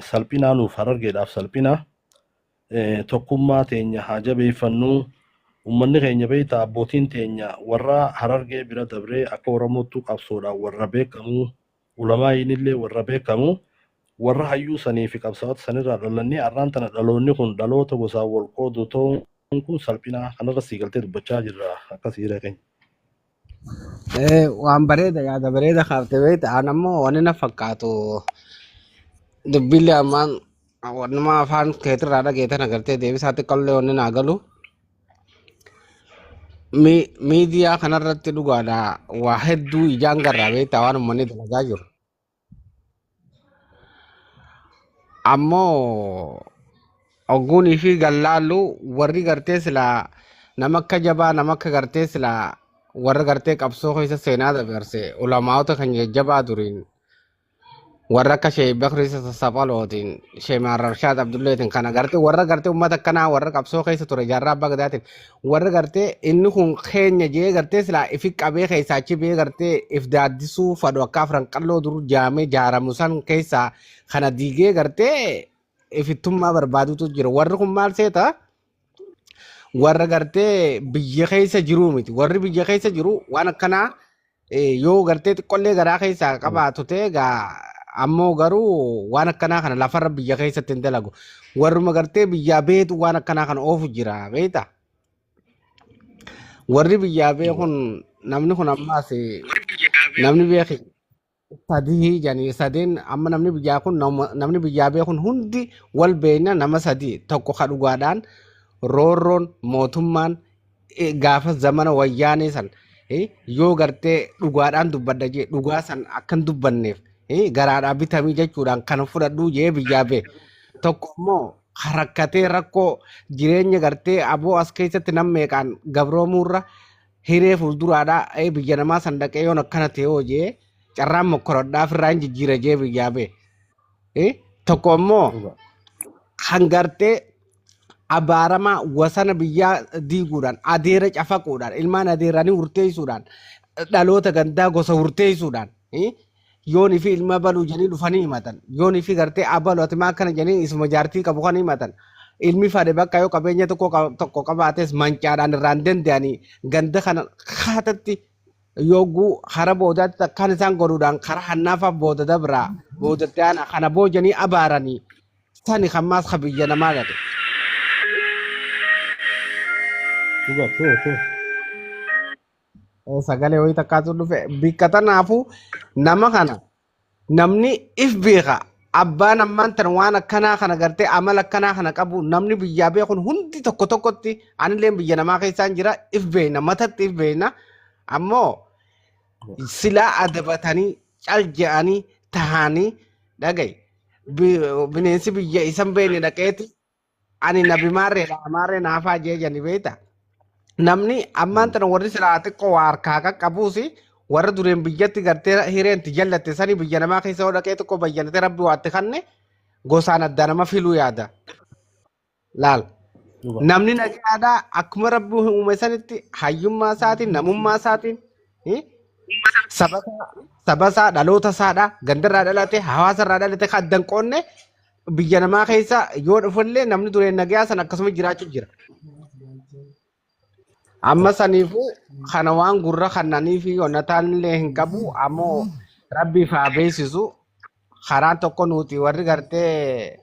salphinaa nuuf Harargeedhaaf salphina tokkummaa teenya haa jabeeffannuu. Uummanni keenya beektaa abbootiin teenya warra Harargee bira dabree akka Oromootti qabsoodhaan warra beekamu ulamaa'iin illee warra beekamu warra hayyuu sanii fi qabsaa'ota sanirraa dhalannee arraan tana dhaloonni kun dhaloota gosaan wal qoodu ta'uun kun salphina kanarra sii galtee dubbachaa jirra akkasii jira keenya. Waan bareeda yaada bareeda kaaftee beekta. Aan ammoo wanni na fakkaatu dubbiillee ammaan wannuma afaan keetirraa dhageetan agartee deebisaa xiqqollee wanni naa galu. Miidiyaa kanarratti dhugaadha waa hedduu ijaan garraa beektaa waan uummanni dalagaa jiru. Ammoo ogguunii fi gallaallu warri gartee silaa nama akka jabaa nama akka gartee silaa warra gartee qabsoo keessa seenaa dabarse ulamaa'ota kan jajjabaa duriin warra akka Sheek Bakrii Saphalootiin Sheek Maarrashaad Abdulleetiin kana gartee warra gartee uummata akkanaa warra qabsoo keessa ture jaarraa abbaa gadaatiin warra gartee inni kun keenya jee gartee silaa ifi qabee keessaa achi bee gartee if daaddisuu fadhu akka afran qalloo dur jaamee jaaramu san keessaa kana diigee gartee ifittummaa barbaadutu jira. Warri kun maal seeta? Warra gartee biyya keessa jiruu miti. Warri biyya keessa jiru waan akkanaa yoo gartee xiqqollee garaa keessaa qabaatu ta'e gaa ammoo garuu waan akkanaa kana lafarra biyya keessatti hin dalagu. Warruma gartee biyyaa beetu waan akkanaa kana oofu jira beektaa? Warri biyyaa beekun namni kun ammaas namni beeki sadii jedhanii sadeen amma namni biyyaa kun namni biyyaa beekun hundi wal beekna nama sadii tokko ka dhugaadhaan roorroon mootummaan gaafa zamana wayyaanee san yoo gartee dhugaadhaan dubbadha jee dhugaa san akkan dubbanneef garaadhaa bitamii jechuudhaan kan fudhadhuu jee biyyaa bee tokko immoo rakkatee rakkoo jireenya gartee aboo as keessatti nam meeqaan gabroomuurra hiree fuulduraadhaa biyya namaa san dhaqee yoon akkana ta'e hoo jee carraan mokkorodhaaf irraa hin jijjiira jee biyyaa bee. Tokko immoo hangartee abaaramaa wasana biyyaa diiguudhaan adeera cafaquudhaan ilmaan adeeranii hurteessuudhaan dhaloota gandaa gosa hurteessuudhaan yoonii fi ilma baluu jedhanii dhufanii himatan yoonii fi gartee abalu ati maa akkana jedhanii isuma jaartii qabu kan himatan ilmi fade bakka yoo qabeenya tokko qabaates mancaadhaan irraan danda'anii ganda kana kaatatti yogguu hara boodaatti akkaan isaan godhuudhaan karaa hannaafaaf booda dabraa boodatti aana kana boojanii abaaranii sani kan maas ka biyya namaa gate. Dhugaa too too. Sagalee wayii takkaatu dhufe bikka tanaafuu nama kana namni if beeka abbaan ammaan tan waan akkanaa kana gartee amala akkanaa kana qabu namni biyyaa beekun hundi tokko tokkotti anillee biyya namaa keessaan jira if beekna matatti if beekna ammoo silaa adabatanii cal je'anii tahanii dhagaye bineensi biyya isan beekne dhaqeeti ani nabi maarreedha maarree naafaa jee jani beekta. Namni ammaan tana warri silaa xiqqoo waa harkaa qaqqabuusi warra dureen biyyatti gartee hireenti jallatte sani biyya namaa keessa yoo dhaqee xiqqoo bayyanate rabbi waatti kanne gosaan addaa nama filuu yaada. Laal. Namni nagaadhaa akkuma rabbi uume sanitti hayyummaa isaatiin namummaa isaatiin saba isaa dhaloota isaadhaa gandarraa dhalate hawaasarraa dhalate kan addan qoonne biyya namaa keessa yoo dhufullee namni dureen nagayaa san akkasuma jiraachuu jira. Amma saniifuu kana waan gurra kannanii fi onnataan illee hin qabu ammoo rabbiif haa beeksisu karaan tokko nuti warri gartee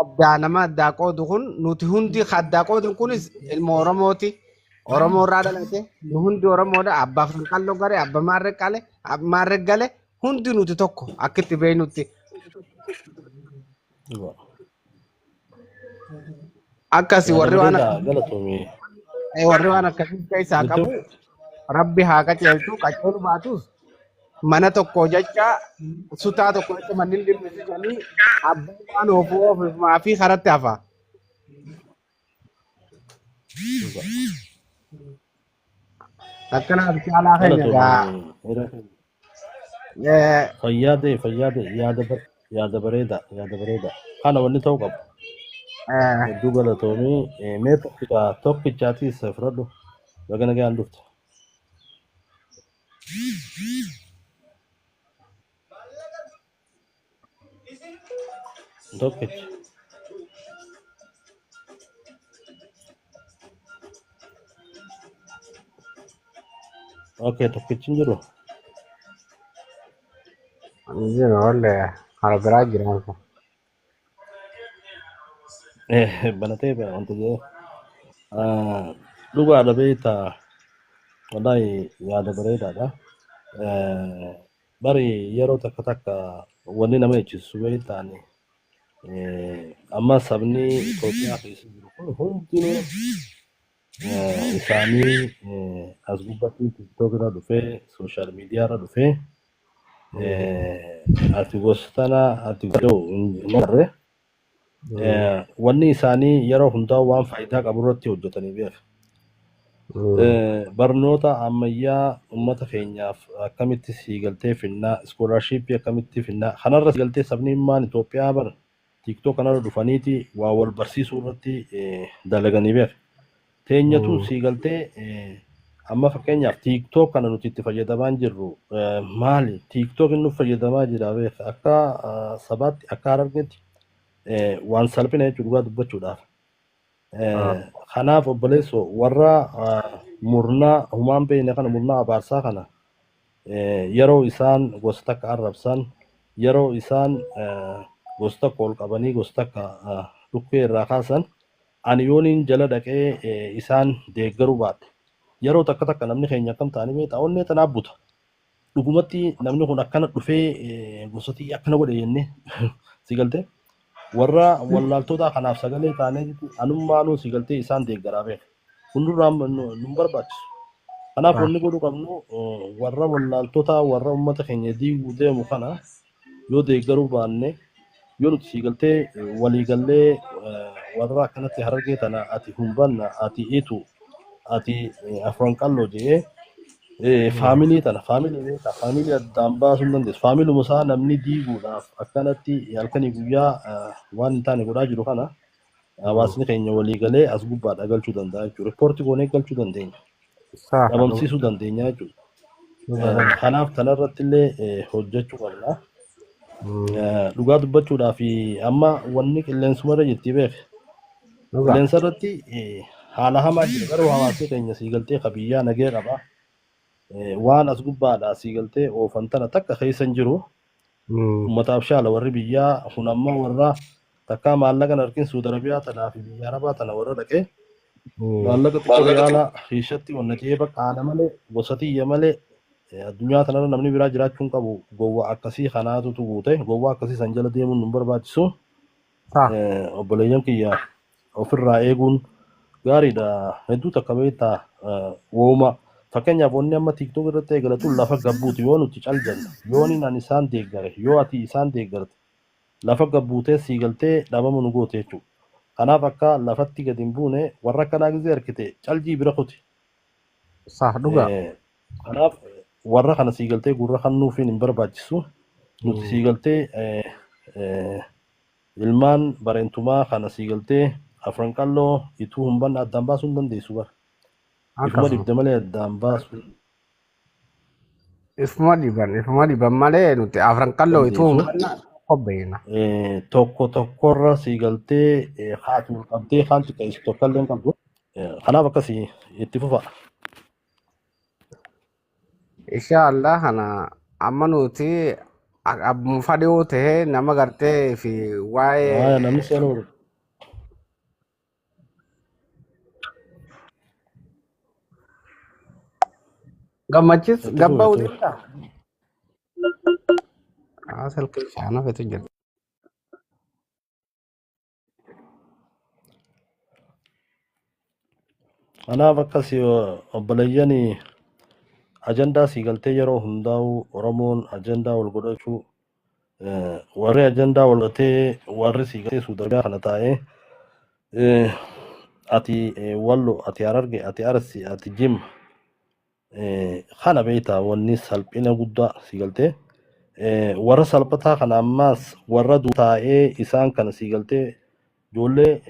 addaa nama addaa qoodu kun nuti hundi addaa qoodu kunis ilma Oromooti. Oromoo irraa dhalate nu hundi Oromoodha abbaa Finqalloo gare abba Maarree qale Maarree gale hundi nuti tokko akka itti beeknutti. Akkasi Yaada warri waan bareedaa galatoomii. Warri waan akkasii keessaa Itti qabu rabbi haa qaceelchu qaceelu baatus mana tokko jecha sutaa tokko jecha manni dhimmi jedhanii abbaan waan oofuu oofumaa fi karatti hafa. Dhugaa. Akkanaaf caalaa keenya gaa. Galatoomi. Hira keenya. Fayyaa ta'e fayyaa ta'e yaada yaada bareeda yaada bareeda. Kana wanni ta'uu qabu. Hedduu galatoomii mee tokkicha tokkichaatiis fudhadhu. Baga nagaan dhufte. Tokkicha. Okay, tokkichi hin jiru. Jiru wallee hara biraa jira. Banatee wanta jedhee. Dhugaadha beektaa. Wallahi yaada bareedaadha. Bari yeroo takka takka wanni nama jechisu beektaani. Amma sabni Itoophiyaa keessa jiru kun hundinuu isaanii as gubbatti TikTok irra dhufee social media irra dhufee ati gosa tana ati godhuu hin agarre. Wanni isaanii yeroo hundaa waan faayidaa qabu irratti hojjetanii beeku. Barnoota ammayyaa uummata keenyaaf akkamitti siigaltee finnaa, iskoolaarshiippii akkamitti finnaa, kanarra siigaltee sabni himmaan Itoophiyaa bara TikTok kanarra dhufaniiti waa wal barsiisuu irratti dalaganii beeku. Teenyatuun siigaltee amma fakkeenyaaf TikTok kana nuti itti fayyadamaa jirru maali? TikTok inni fayyadamaa jira beeka akka sabaatti akka Harargeetti waan salphina jechuudha dhugaa dubbachuudhaaf. Kanaaf obboleessoo warra murnaa humaan beekne kana murnaa abaarsaa kana yeroo isaan gosa takka arrabsan yeroo isaan gosa takka ol qabanii gosa takka dhukkee irraa kaasan ani yooniin jala dhaqee isaan deeggaruu baadhe yeroo takka takka namni keenya akkam ta'anii beektaa onnee tanaaf buta. Dhugumatti namni kun akkana dhufee gosotii akkana godhe jennee si galtee warra wallaaltota kanaaf sagalee taanee anummaanuu si galtee isaan deeggaraa beeka. Hundurraa nu barbaachisu. Kanaaf wanni godhuu qabnu warra wallaaltota warra uummata keenya diiguu deemu kana yoo deeggaruu baanne yoo nuti si galtee waliigallee warra akkanatti Harargee tana ati humbanna ati itu ati afran qalloo jedhee faamilii tana faamilii beekaa faamilii addaan baasuu hin dandeessu. Faamiluma isaa namni diiguudhaaf akkanatti halkanii guyyaa waan hin taane godhaa jiru kana hawaasni keenya waliigalee as gubbaadha galchuu danda'a jechuudha. Riippoortii goonee galchuu dandeenya. Dhabamsiisuu dandeenya jechuudha. Kanaaf kanarratti illee hojjechuu qabna. Dhugaa dubbachuudhaaf amma wanni qilleensuma irra jirti beek. Qilleensa irratti haala hamaa jira garuu hawaasni keenya siigaltee ka biyyaa nagee qaba. Waan as gubbaadha siigaltee oofan tana takka keessa hin jiru. Uummataaf shaala warri biyyaa kun amma warra takkaa maallaqa hin argin Suudi Arabiyaa tanaa fi biyya Arabaa tana warra dhaqee maallaqa xiqqoo riyaala keessatti wanna ta'ee bakka haala malee gosa tiyya malee addunyaa tanarra namni biraa jiraachuu hin qabu gowwa akkasii kanaatutu guute gowwa akkasii san jala deemuun nu barbaachisu. Obboleeyyan kiyya ofirraa eeguun gaariidha. Hedduu takka beektaa wooma fakkeenyaaf wanni amma TikTok irratti eegalatu lafa gabbuuti yoo nuti cal jenne yoo ani isaan deeggare yoo ati isaan deeggarte lafa gabbuutee sii galtee dhabama nu goote jechuudha. Kanaaf akka lafatti gadi hin buune warra akkanaa gizee harkite caljii bira kuti. Sah dhugaa. Kanaaf warra kana sii galtee gurra kennuufiin hin barbaachisu. Nuti sii galtee ilmaan bareentumaa kana sii galtee afran qalloo ituu hin banne addaan baasuu hin dandeessu bara. Ifuma dhibde malee addaan baasuu Ifuma dhiban malee nuti afran qalloo ituu hin dandeessu. banna qopheena. Tokko tokkorra sii galtee haati wal qabdee kaan xiqqeessu tokkollee hin qabdu. Kanaaf akkasii itti fufa. Insha Allah kana amma nuti abbuma fadhiyoo ta'ee nama gartee fi waa'ee Namni seenuu gammachis itti fufi gabba itti fufi. uudinta. Silkii shaana fetu jira. Kanaaf akkasii obboleeyyan ajandaa sii galtee yeroo hundaa'u Oromoon ajandaa wal godhachuu warri ajandaa wal godhatee warri sii galtee Suudaa kana taa'ee ati Wallo, ati Hararge, ati Arsi, ati Jimma kana beektaa wanni salphina guddaa sii galtee warra salphataa kana ammaas warra taa'ee isaan kana sii galtee ijoollee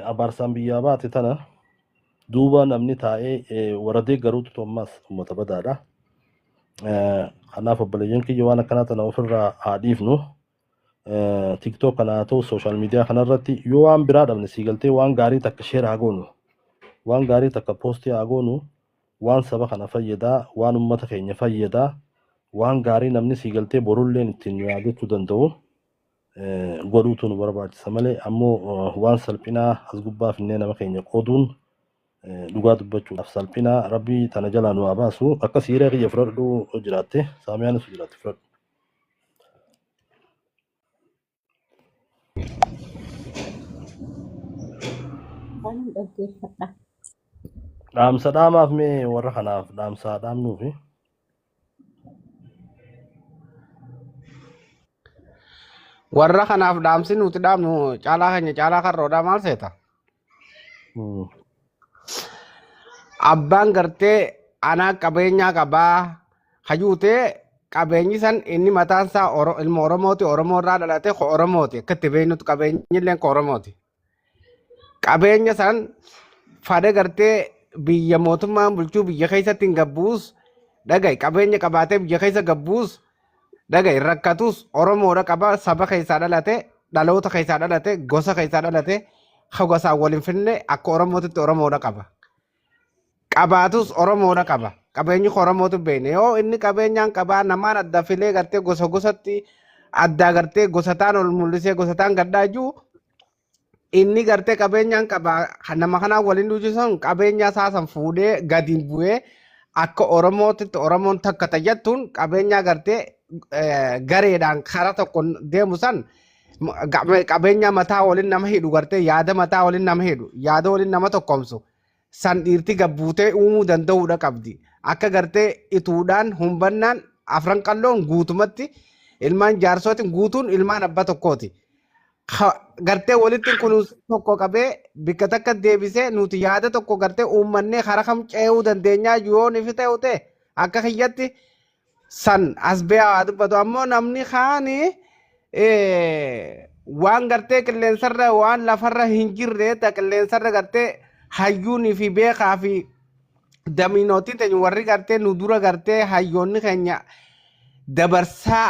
abaarsaan biyyaa baate tana duuba namni taa'ee warra deeggaruutu ammaas uummata badaadha. Kanaaf obboleeyyan kiyya waan akkanaa tana ofirraa haa dhiifnu. TikTok kana haa ta'u social media kanarratti yoo waan biraa dhabne sii galtee waan gaarii takka share haa goonu. Waan gaarii takka post haa goonu. Waan saba kana fayyadaa, waan uummata keenya fayyadaa, waan gaarii namni sii galtee borulleen ittiin nu yaadachuu danda'u godhuutu nu barbaachisa malee ammoo waan salphinaa as gubbaa finnee nama keenya qooduun dhugaa dubbachuudhaaf salphinaa rabbii tana jalaa nu haa baasu. Akka siiree kiyya fudhadhu jiraatte saamiyaanis jiraatte fudhadhu. Waan dhaggeeffadha. Dhaamsa dhaamaaf mee warra kanaaf dhaamsa dhaamnuufi. Warra kanaaf dhaamsi nuti dhaamnu caalaa keenya caalaa karroodhaa maal seeta? Abbaan gartee anaa qabeenyaa qabaa hajuutee qabeenyi san inni mataan isaa ilma Oromooti, Oromoo irraa dhalate ko Oromooti akka itti beeknutti qabeenyi illee ko Oromooti. Qabeenya san fadhe gartee biyya mootummaan bulchuu biyya keessatti hin gabbuus dhaga'i qabeenya qabaatee biyya keessa gabbuus dhaga'i rakkatus Oromoodha qaba saba keessaa dhalate dhaloota keessaa dhalate gosa keessaa dhalate gosaan wal hin finne akka Oromootitti Oromoodha qaba. Qabaatus Oromoodha qaba. Qabeenyi Oromootu beekne yoo inni qabeenyaan qabaa namaan adda filee gartee gosa gosatti addaa gartee gosataan ol mul'isee gosataan gaddaa jiru inni gartee qabeenyaan qabaa nama kanaan waliin duuchisan qabeenya isaa san fuudhee gadi bu'ee akka Oromootitti Oromoon takka tayyattuun qabeenyaa gartee gareedhaan karaa tokko deemu san qabeenya mataa waliin nama hidhu gartee yaada mataa waliin nama hidhu yaada waliin nama tokkomsu san dhiirti gabbuutee uumuu danda'uudha qabdi. Akka gartee ituudhaan humbannaan afran qalloon guutumatti ilmaan jaarsootiin guutuun ilmaan abbaa tokkooti. Gartee walitti kunuunsa tokko qabee bikka takka deebisee nuti yaada tokko gartee uummannee karaa kam ce'uu dandeenyaa yoo ni fi ta'u ta'e akka kiyyatti san as ba'aa dubbatu ammoo namni kaani waan gartee qilleensarra waan lafarra hin jirre ta qilleensarra gartee hayyuunii fi beekaa fi damiinootiin teenya warri gartee nu dura gartee hayyoonni keenya dabarsaa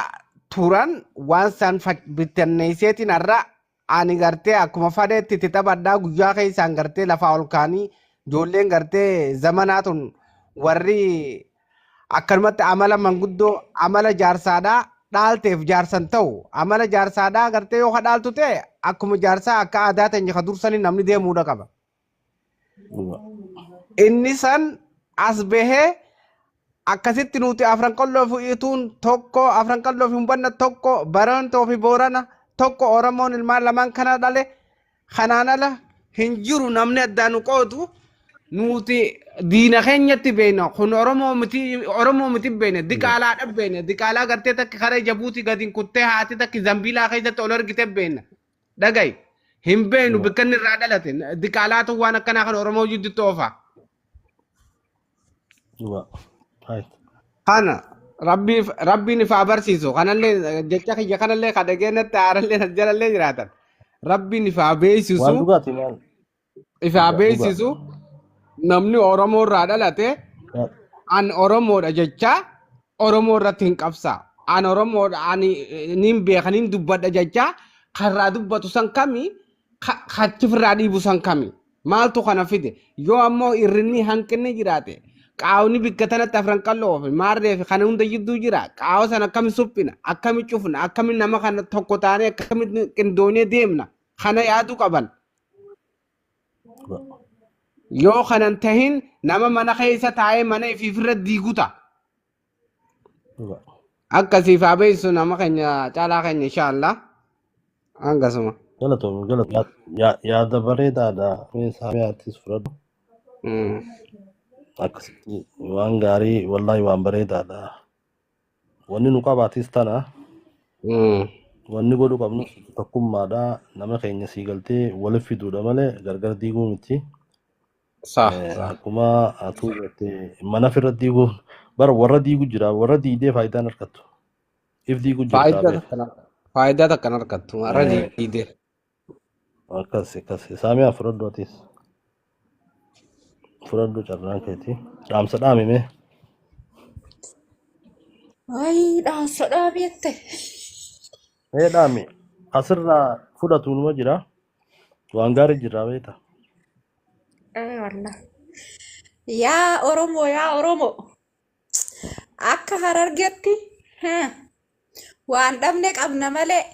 turan waan san bittinneesseetiin har'a ani gartee akkuma fadheetti itti taphadhaa guyyaa keessaan gartee lafaa ol kaanii ijoolleen gartee zamanaa tun warri akkanumatti amala manguddoo amala jaarsaadhaa dhaalteef jaarsan ta'u amala jaarsaadhaa gartee yoo dhaaltu ta'e akkuma jaarsaa akka aadaa teenya ka dursanii namni deemuudha qaba. Inni san as bahee akkasitti nuti afran qalloo fi ituun tokko afran qalloo fi humbanna tokko barantoo fi boorana tokko Oromoon ilmaan lamaan kana dhale kanaan ala hin jiru namni addaan nu qoodu nuti diina keenyatti beekna kun Oromoo miti Oromoo miti beekna diqaalaadha beekna diqaalaa gartee takka karaa jabuuti gadi kuttee haati takka zambiilaa keessatti ol argite beekna dhaga'i hin beeknu bakka inni irraa dhalate diqaalaatu waan akkanaa kan Oromoo jidduutti oofa. Kana rabbiin ifaa barsiisu kanallee jecha kiyya kanallee ka dhageenyatti haarallee as jalallee jiraatan rabbiin ifaa beeksisu Waan dhugaati maal? ifaa beeksisu namni Oromoo irraa dhalate an Oromoodha jecha Oromoo irratti hin qabsaa an Oromoodha ani nin beeka nin dubbadha jecha karraa dubbatu san kami kachifirraa dhiibu san kami maaltu kana fide yoo ammoo irrinni hanqinni jiraate qaawni bikka tanatti afran qalloo fi maarree fi kana hunda jidduu jira qaawa sana akkami suphina akkami cufna akkami nama kana tokko taanee akkami qindoonee deemna kana yaaduu qaban. Yoo kanan tahin nama mana keessa taa'ee mana ifiifirra diiguta. Akkasiif haa beeksisu nama keenya caalaa keenya inshaallah. Hangasuma. Galatoom galatoom yaada bareedaadha. Mee saamiyaattis fudhadhu. Akkasitti waan gaarii wallaahi waan bareedaadha. Wanni nu qabaatis tana. Wanni godhu qabnu tokkummaadha. Nama keenya sii galtee waliif fiduudha malee gargar diiguu miti. Sah, sah. Akkuma atuu jettee mana ofirra diiguun bara warra diigu jira warra diidee faayidaan argattu. If diigu jirtaa Faayidaa beeku. takkan faayidaa takkan argattu warra diidee. Akkas akkas saamiyaa fudhadhu atis. Fudhadhu carraan keeti. Dhaamsa dhaamime. Ay, dhaamsa dhaabette. Mee dhaami asirraa fudhatu numa jira. Waan gaarii jira beekta. Ee wallah. Yaa Oromoo, yaa Oromoo. Akka Harargetti waan dhabne qabna malee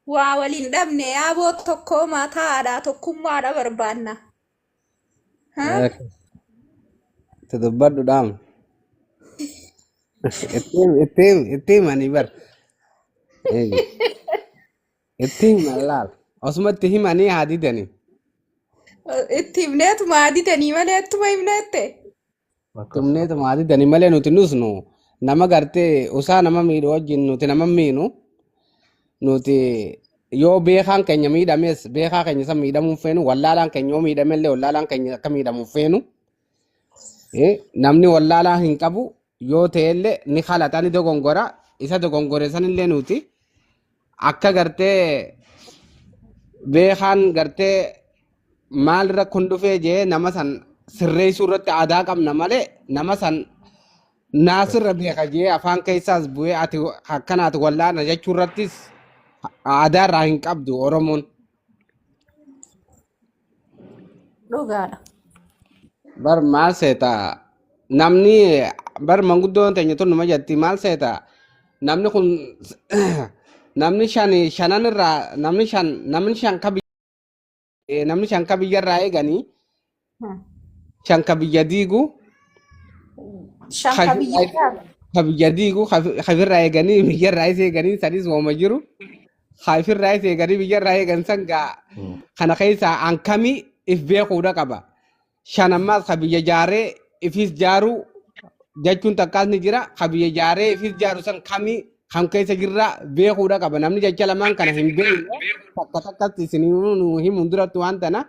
waa waliin dhabne yaaboo tokkoo mataadha tokkummaadha barbaanna. Itti dubbadhu dhaam. Itti itti himanii bar. Itti himan laal. Osuma itti himanii haa didanii. Itti himneetuma haa didanii malee ittuma himneette. Akkas. Tumneetuma haa didanii malee nuti nusnu nama gartee usaa nama miidhu wajjin nuti nama miinu nuti yoo beekaan keenya miidhames beekaa keenya isa miidhamuu feenu wallaalaan keenya yoo miidhamellee wallaalaan keenya akka miidhamu feenu. Namni wallaalaa hin qabu yoo ta'ellee ni kalata ni dogongora isa dogongore sanillee nuti akka gartee beekaan gartee maalirra kun dhufee jee nama san sirreessuu irratti aadaa qabna malee nama san naasirra beeka jee afaan keessaas bu'ee ati akkanaati wallaana jechuu irrattis aadaa irraa hin qabdu Oromoon. Dhugaadha. Bar maal seeta namni bar manguddoon teenya tun numa jetti maal seeta namni kun namni shan shanan irraa namni shan ka biyyarraa eeganii shan ka biyya diigu Shan ka biyya ka biyya diigu kafirraa eeganii biyyarraa isa eeganii sanis wooma jiru kafirraa isa eeganii biyyarraa eegan san gaa kana keessaa hankamii if beekuudha qaba. Shan ammaas ka biyya jaaree ifis jaaruu jechuun takkaas ni jira ka biyya jaaree ifis jaaru san kamii kan keessa jirra beekuudha qaba. Namni jecha lamaan kana hin beekne takka takkatti isin himuun duratti waan tana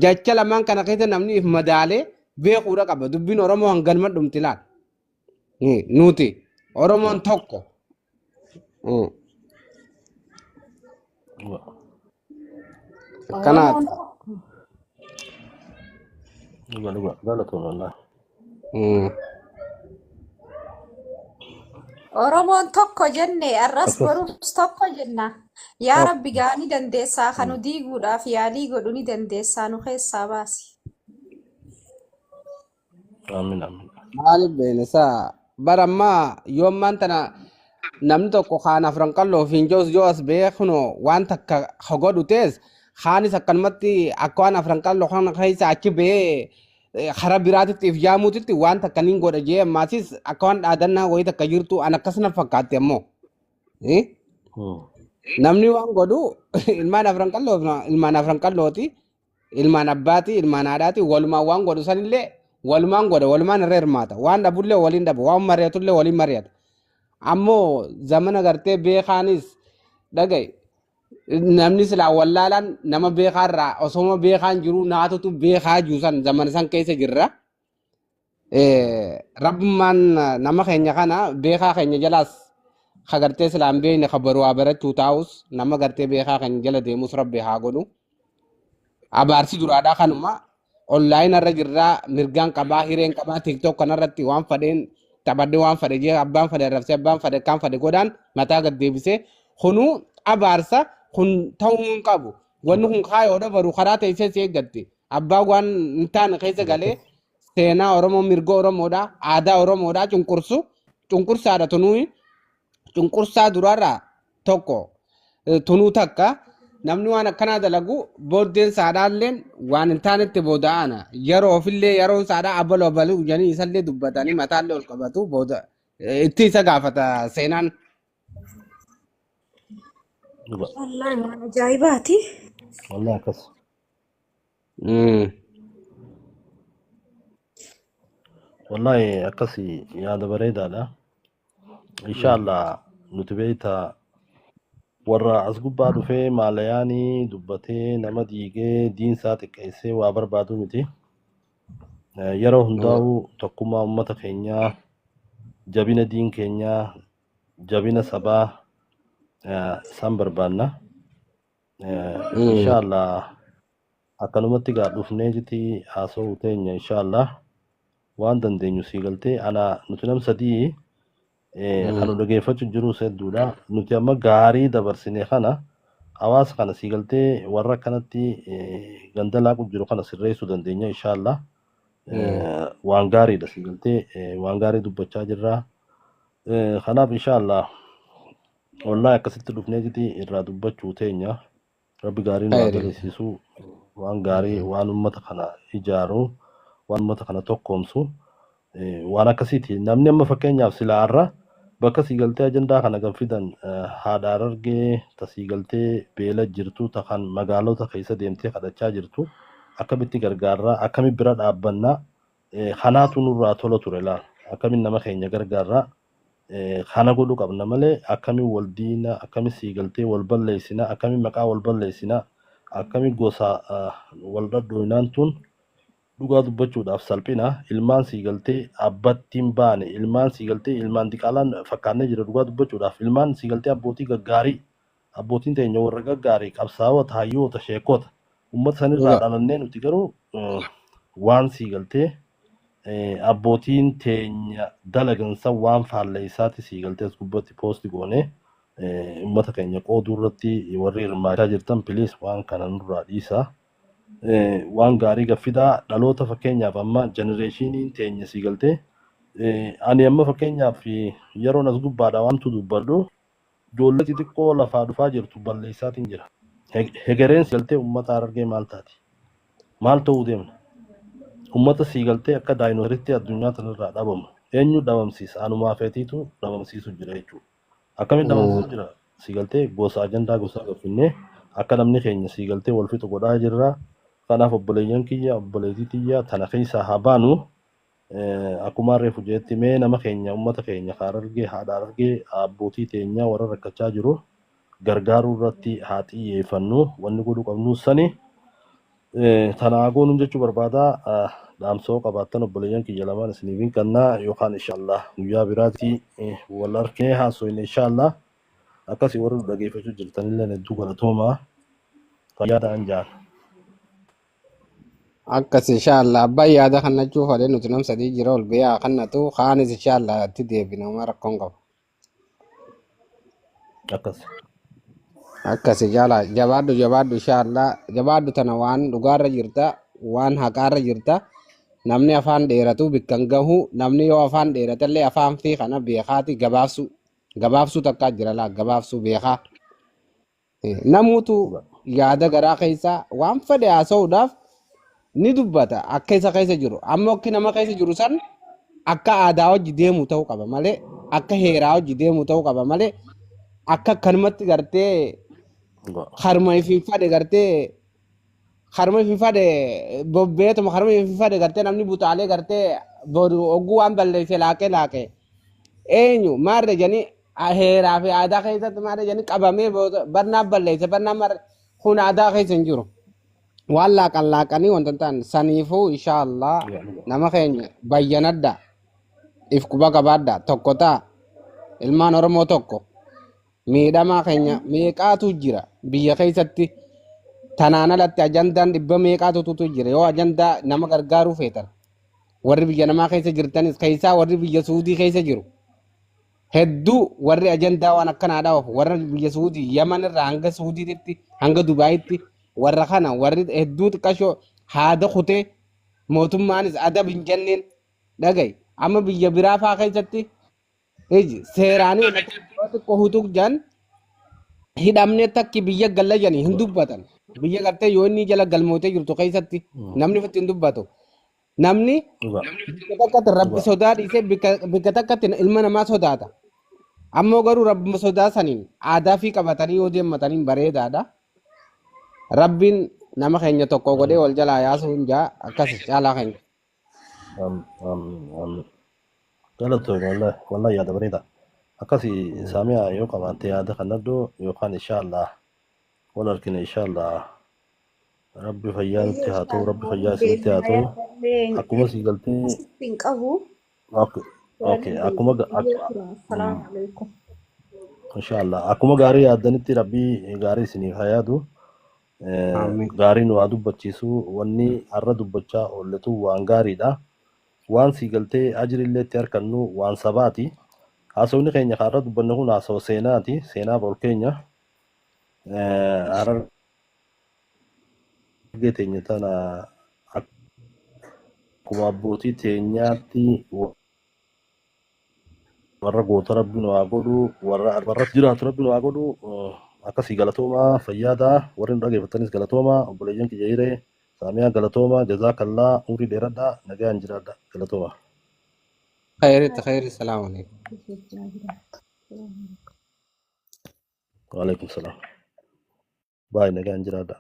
jecha lamaan kana keessa namni if madaalee beekuudha qaba. Dubbiin Oromoo hanganuma dhumti laal. Nuti Oromoon tokko. Akkanaati. Oromoon tokko. Dhuga dhuga galatoon wallaahi. Oromoon tokko jenne arras Akkas. borus tokko jenna. Yaa Rabbi gaa ni dandeessaa kan nu diiguudhaaf yaalii godhu ni dandeessaa nu keessaa baasi. Amiin amiin. Maaliif beekna isaa bara ammaa yoo ammaan tana namni tokko kaan afran qalloo fi hinjoos yoo as beeknu waan takka godhu ta'es kaanis akkanumatti akka waan afran qalloo kana keessa achi ba'ee karaa biraatitti if yaamuutitti waan takka niin godha jee ammaasis akka waan dhaadannaa wayii takka jirtu an akkasuma fakkaatti ammoo. Namni waan godhu ilmaan afran qalloo ilmaan afran qallooti ilmaan abbaati ilmaan haadhaati walumaan waan godhu sanillee walumaan godha walumaan irra hirmaata waan dhabullee waliin dhaba waan mari'atullee waliin mari'ata. Ammoo zamana gartee beekaanis dhagaye namni silaa wallaalaan nama beekaarraa osoma beekaan jiru naatutu beekaa jiru san zamana san keessa jirra. Rabbummaan nama keenya kana beekaa keenya jalaas ka gartee silaan beekne ka baru haa barachuu taa'us nama gartee beekaa keenya jala deemus rabbi haa godhu. Abaarsi duraadhaa kanuma onlaayinii irra jirraa mirgaan qabaa hireen qabaa TikTok kanarratti waan fadheen taphadhee waan fadhe jee abbaan fadhe arrabsee abbaan fadhe kaan fadhe godhaan mataa gad deebisee kunuu abaarsa kun ta'uu hin qabu. Wanni kun kaayoodha baru karaa teessee si eeggatti. Abbaan waan hin taane keessa galee seenaa Oromoo mirga Oromoodha aadaa Oromoodha cunqursu cunqursaadha tunuu cunqursaa duraarraa tokko tunuu takka namni waan akkanaa dalagu booddeen saadhaalleen waan hin taanetti booda'aana yeroo ofillee yeroon saadhaa abaloo abaluu jedhanii isallee dubbatanii mataallee ol qabatu booda itti isa gaafata seenaan. Dhuga. Wallaahi waan ajaa'ibaati. Wallaahi akkas. Wallaahi akkasii yaada bareedaadha. Inshaallah nuti beektaa warra as gubbaa dhufee maalayaanii dubbatee nama diigee diinsaa xiqqeessee waa barbaadu miti. Yeroo hundaa'u tokkummaa uummata keenyaa, jabina diin keenyaa, jabina sabaa isaan barbaanna. Inshaallah akkanumatti gaa dhufnee jiti haasa'uu teenya inshaallah waan dandeenyu sii galtee ana nuti nam sadii kan nu dhageeffachuu jiru hedduudha. Nuti amma gaarii dabarsine kana hawaasa kana sii galtee warra akkanatti ganda laaqu jiru kana sirreessuu dandeenya inshaallah. Waan gaariidha sii galtee waan gaarii dubbachaa jirra. Kanaaf inshaallah wallahi akkasitti dhufnee jiti irraa dubbachuu teenya. Rabbi gaarii nu haa Khayri. dalisiisu, waan gaarii, waan uummata kana ijaaru, waan uummata kana tokkoomsu, waan akkasiiti. Namni amma fakkeenyaaf silaa har'a bakka sii galtee ajandaa kana kan fidan haadha Harargee ta sii galtee beela jirtu, ta kan magaalota keessa deemtee kadhachaa jirtu akkamitti gargaarraa, akkamitti bira dhaabbannaa, kanaatu nurraa tola ture laal, akkamiin nama keenya gargaarraa, kana godhuu qabna malee akkamiin wal diina, akkamiin sii galtee wal balleessina, akkamiin maqaa wal balleessina, akkamiin gosa wal dhadhooynaan tun dhugaa dubbachuudhaaf salphina. Ilmaan sii galtee abbattiin baane, ilmaan sii galtee ilmaan diqaalaan fakkaannee jira. Dhugaa dubbachuudhaaf ilmaan sii galtee abbootii gaggaarii, abbootiin teenya warra gaggaarii, qabsaa'ota, hayyoota, sheekota uummata sanirraa Dhugaa. dhalannee nuti garuu waan sii galtee abbootiin teenya dalagan san waan faalleessaati sii galtee as gubbatti poosti goone uummata keenya qooduu irratti warri hirmaachaa jirtan piliis waan kana nurraa dhiisaa. Waan gaarii gaffidaa dhaloota fakkeenyaaf amma jenereeshiniin teenya sii galtee ani amma fakkeenyaaf yeroon as gubbaadha waantu dubbadhu ijoollee xixiqqoo lafaa dhufaa jirtu balleessaatiin jira. Hegereen sii galtee uummata Harargee maal taati? Maal ta'uu deemna? Uummata sii galtee akka daayinoosaritti addunyaa tanarraa dhabamu. Eenyu dhabamsiisa? Anumaa feetiitu dhabamsiisu jira jechuudha. Akkamiin dhabamsiisu jira? Sii galtee gosa ajandaa gosaa gaffinnee akka namni keenya sii galtee wal fixu godhaa jirra. Kanaaf obboleeyyan kiyya, obboleettii tiyya tana keessaa haa baanu. Akkuma reefu jetti mee nama keenya, uummata keenya Harargee, haadha Harargee, abbootii teenya warra rakkachaa jiru gargaaruu irratti haa xiyyeeffannu. Wanni godhuu qabnu sani. Tana goonuun jechuu barbaada. Dhaamsoo qabaattan obboleeyyan kiyya lamaan isiniif hin kennaa yookaan inshaallah guyyaa biraatti wal arginee haasofne inshaallah. Akkasii warri nu dhageeffachuu jirtanillee hedduu galatoomaa. Fayyaa ta'an jaan. Akkas inshaallah abbaan yaada kannachuu fedhe nuti nam sadii jira ol biyyaa kannatu kaanis inshaallah itti deebina uma rakkoon qabu. Akkas. Akkas jaala jabaadhu jabaadhu inshaallah jabaadhu tana waan dhugaarra jirta, waan haqaarra jirta. Namni afaan dheeratu bikkan gahu, namni yoo afaan dheeratellee afaan fi kana beekaati gabaabsu gabaabsuu takkaa jira laa gabaabsuu beekaa. Namuutu yaada garaa keessa waan fedhe haasa'uudhaaf ni dubbata akka isa keessa jiru. Amma akki nama keessa jiru san akka aadaa hojii deemu ta'uu qaba malee, akka heeraa hojii deemu ta'uu qaba malee, akka akkanumatti gartee harma ifiin fadhe gartee harma ifiin fadhe bobbeetuma harma ifiin fadhe gartee namni butaalee gartee boru oguu waan balleesse laaqee laaqee eenyu maarre jedhanii heeraa fi aadaa keessatti maarre jedhanii qabamee barnaa balleesse barnaa maarre kun aadaa keessa hin jiru. Waan laaqan laaqanii wanta hin taane saniifuu inshaallah nama keenya bayyanadha, if quba qabaadha, tokko ta'a, ilmaan Oromoo tokko miidhamaa keenya meeqaatu jira biyya keessatti. Tanaan alatti ajandaan dhibba meeqaatu tutu jira. Yoo ajandaa nama gargaaruu feetan warri biyya namaa keessa jirtanis keessaa warri biyya Suudii keessa jiru hedduu warri ajandaa waan akkanaadha oofu warra biyya Suudii Yaman irraa hanga Suudiitti hanga Dubaayitti warra kana warri hedduu xiqqashoo haada kutee mootummaanis adab hin jenneen dhagaye. Amma biyya biraa faa keessatti iji seeraanii xiqqoo hutuq jan hidhamnee takki biyya galla janii hin dubbatan. Biyya gartee yoo inni jala galmootee jirtu keessatti namni ofitti hin dubbatu. Namni bikka takkatti rabbi sodaa dhiisee bikka takkatti ilma namaa sodaata. Ammoo garuu rabbuma sodaa saniin aadaa fi qabatanii yoo deemataniin bareedaadha. Rabbiin nama keenya tokko godhee wal jalaa yaasuu hin jaa akkas caalaa keenya. Galatoomi, wallahi wallahi, yaada bareeda. Akkasi Saamiyaa, yoo qabaatte yaada kanadhu yookaan inshallah wal argina inshallah. Rabbi fayyaa nutti haa ta'u, Rabbi fayyaa isinitti haa ta'u. Akkuma sii galtee Asitti hin qabu. Okay, akkuma Assalaamu alaikum. Inshallah akkuma gaarii yaaddanitti Rabbi gaarii isiniif haa yaadu. Amiin. Gaarii nu haa dubbachiisu. Wanni har'a dubbachaa oolletu waan gaariidha. Waan sii galtee ajrillee itti harkannu waan sabaati. Haasawni keenya kan har'a dubbanne kun haasawa seenaati. Seenaaf ol keenya. Harargee teenya tana akkuma abbootii teenyaatti warra goota Rabbi nu haa godhu, warra jiraatu Rabbi nu haa godhu. Akkasii galatoomaa, fayyaadaa. Warri nu dhageeffattanis galatoomaa. Obboleeyyan kiyya hiree Saamiyaa galatoomaa, jazaakallaa, umrii dheeradhaa, nagaan jiraadha, galatoomaa. Khayritti khayri, salaamu alaikum. Waalaikum salaam. Baay'ee nagaan jiraadha.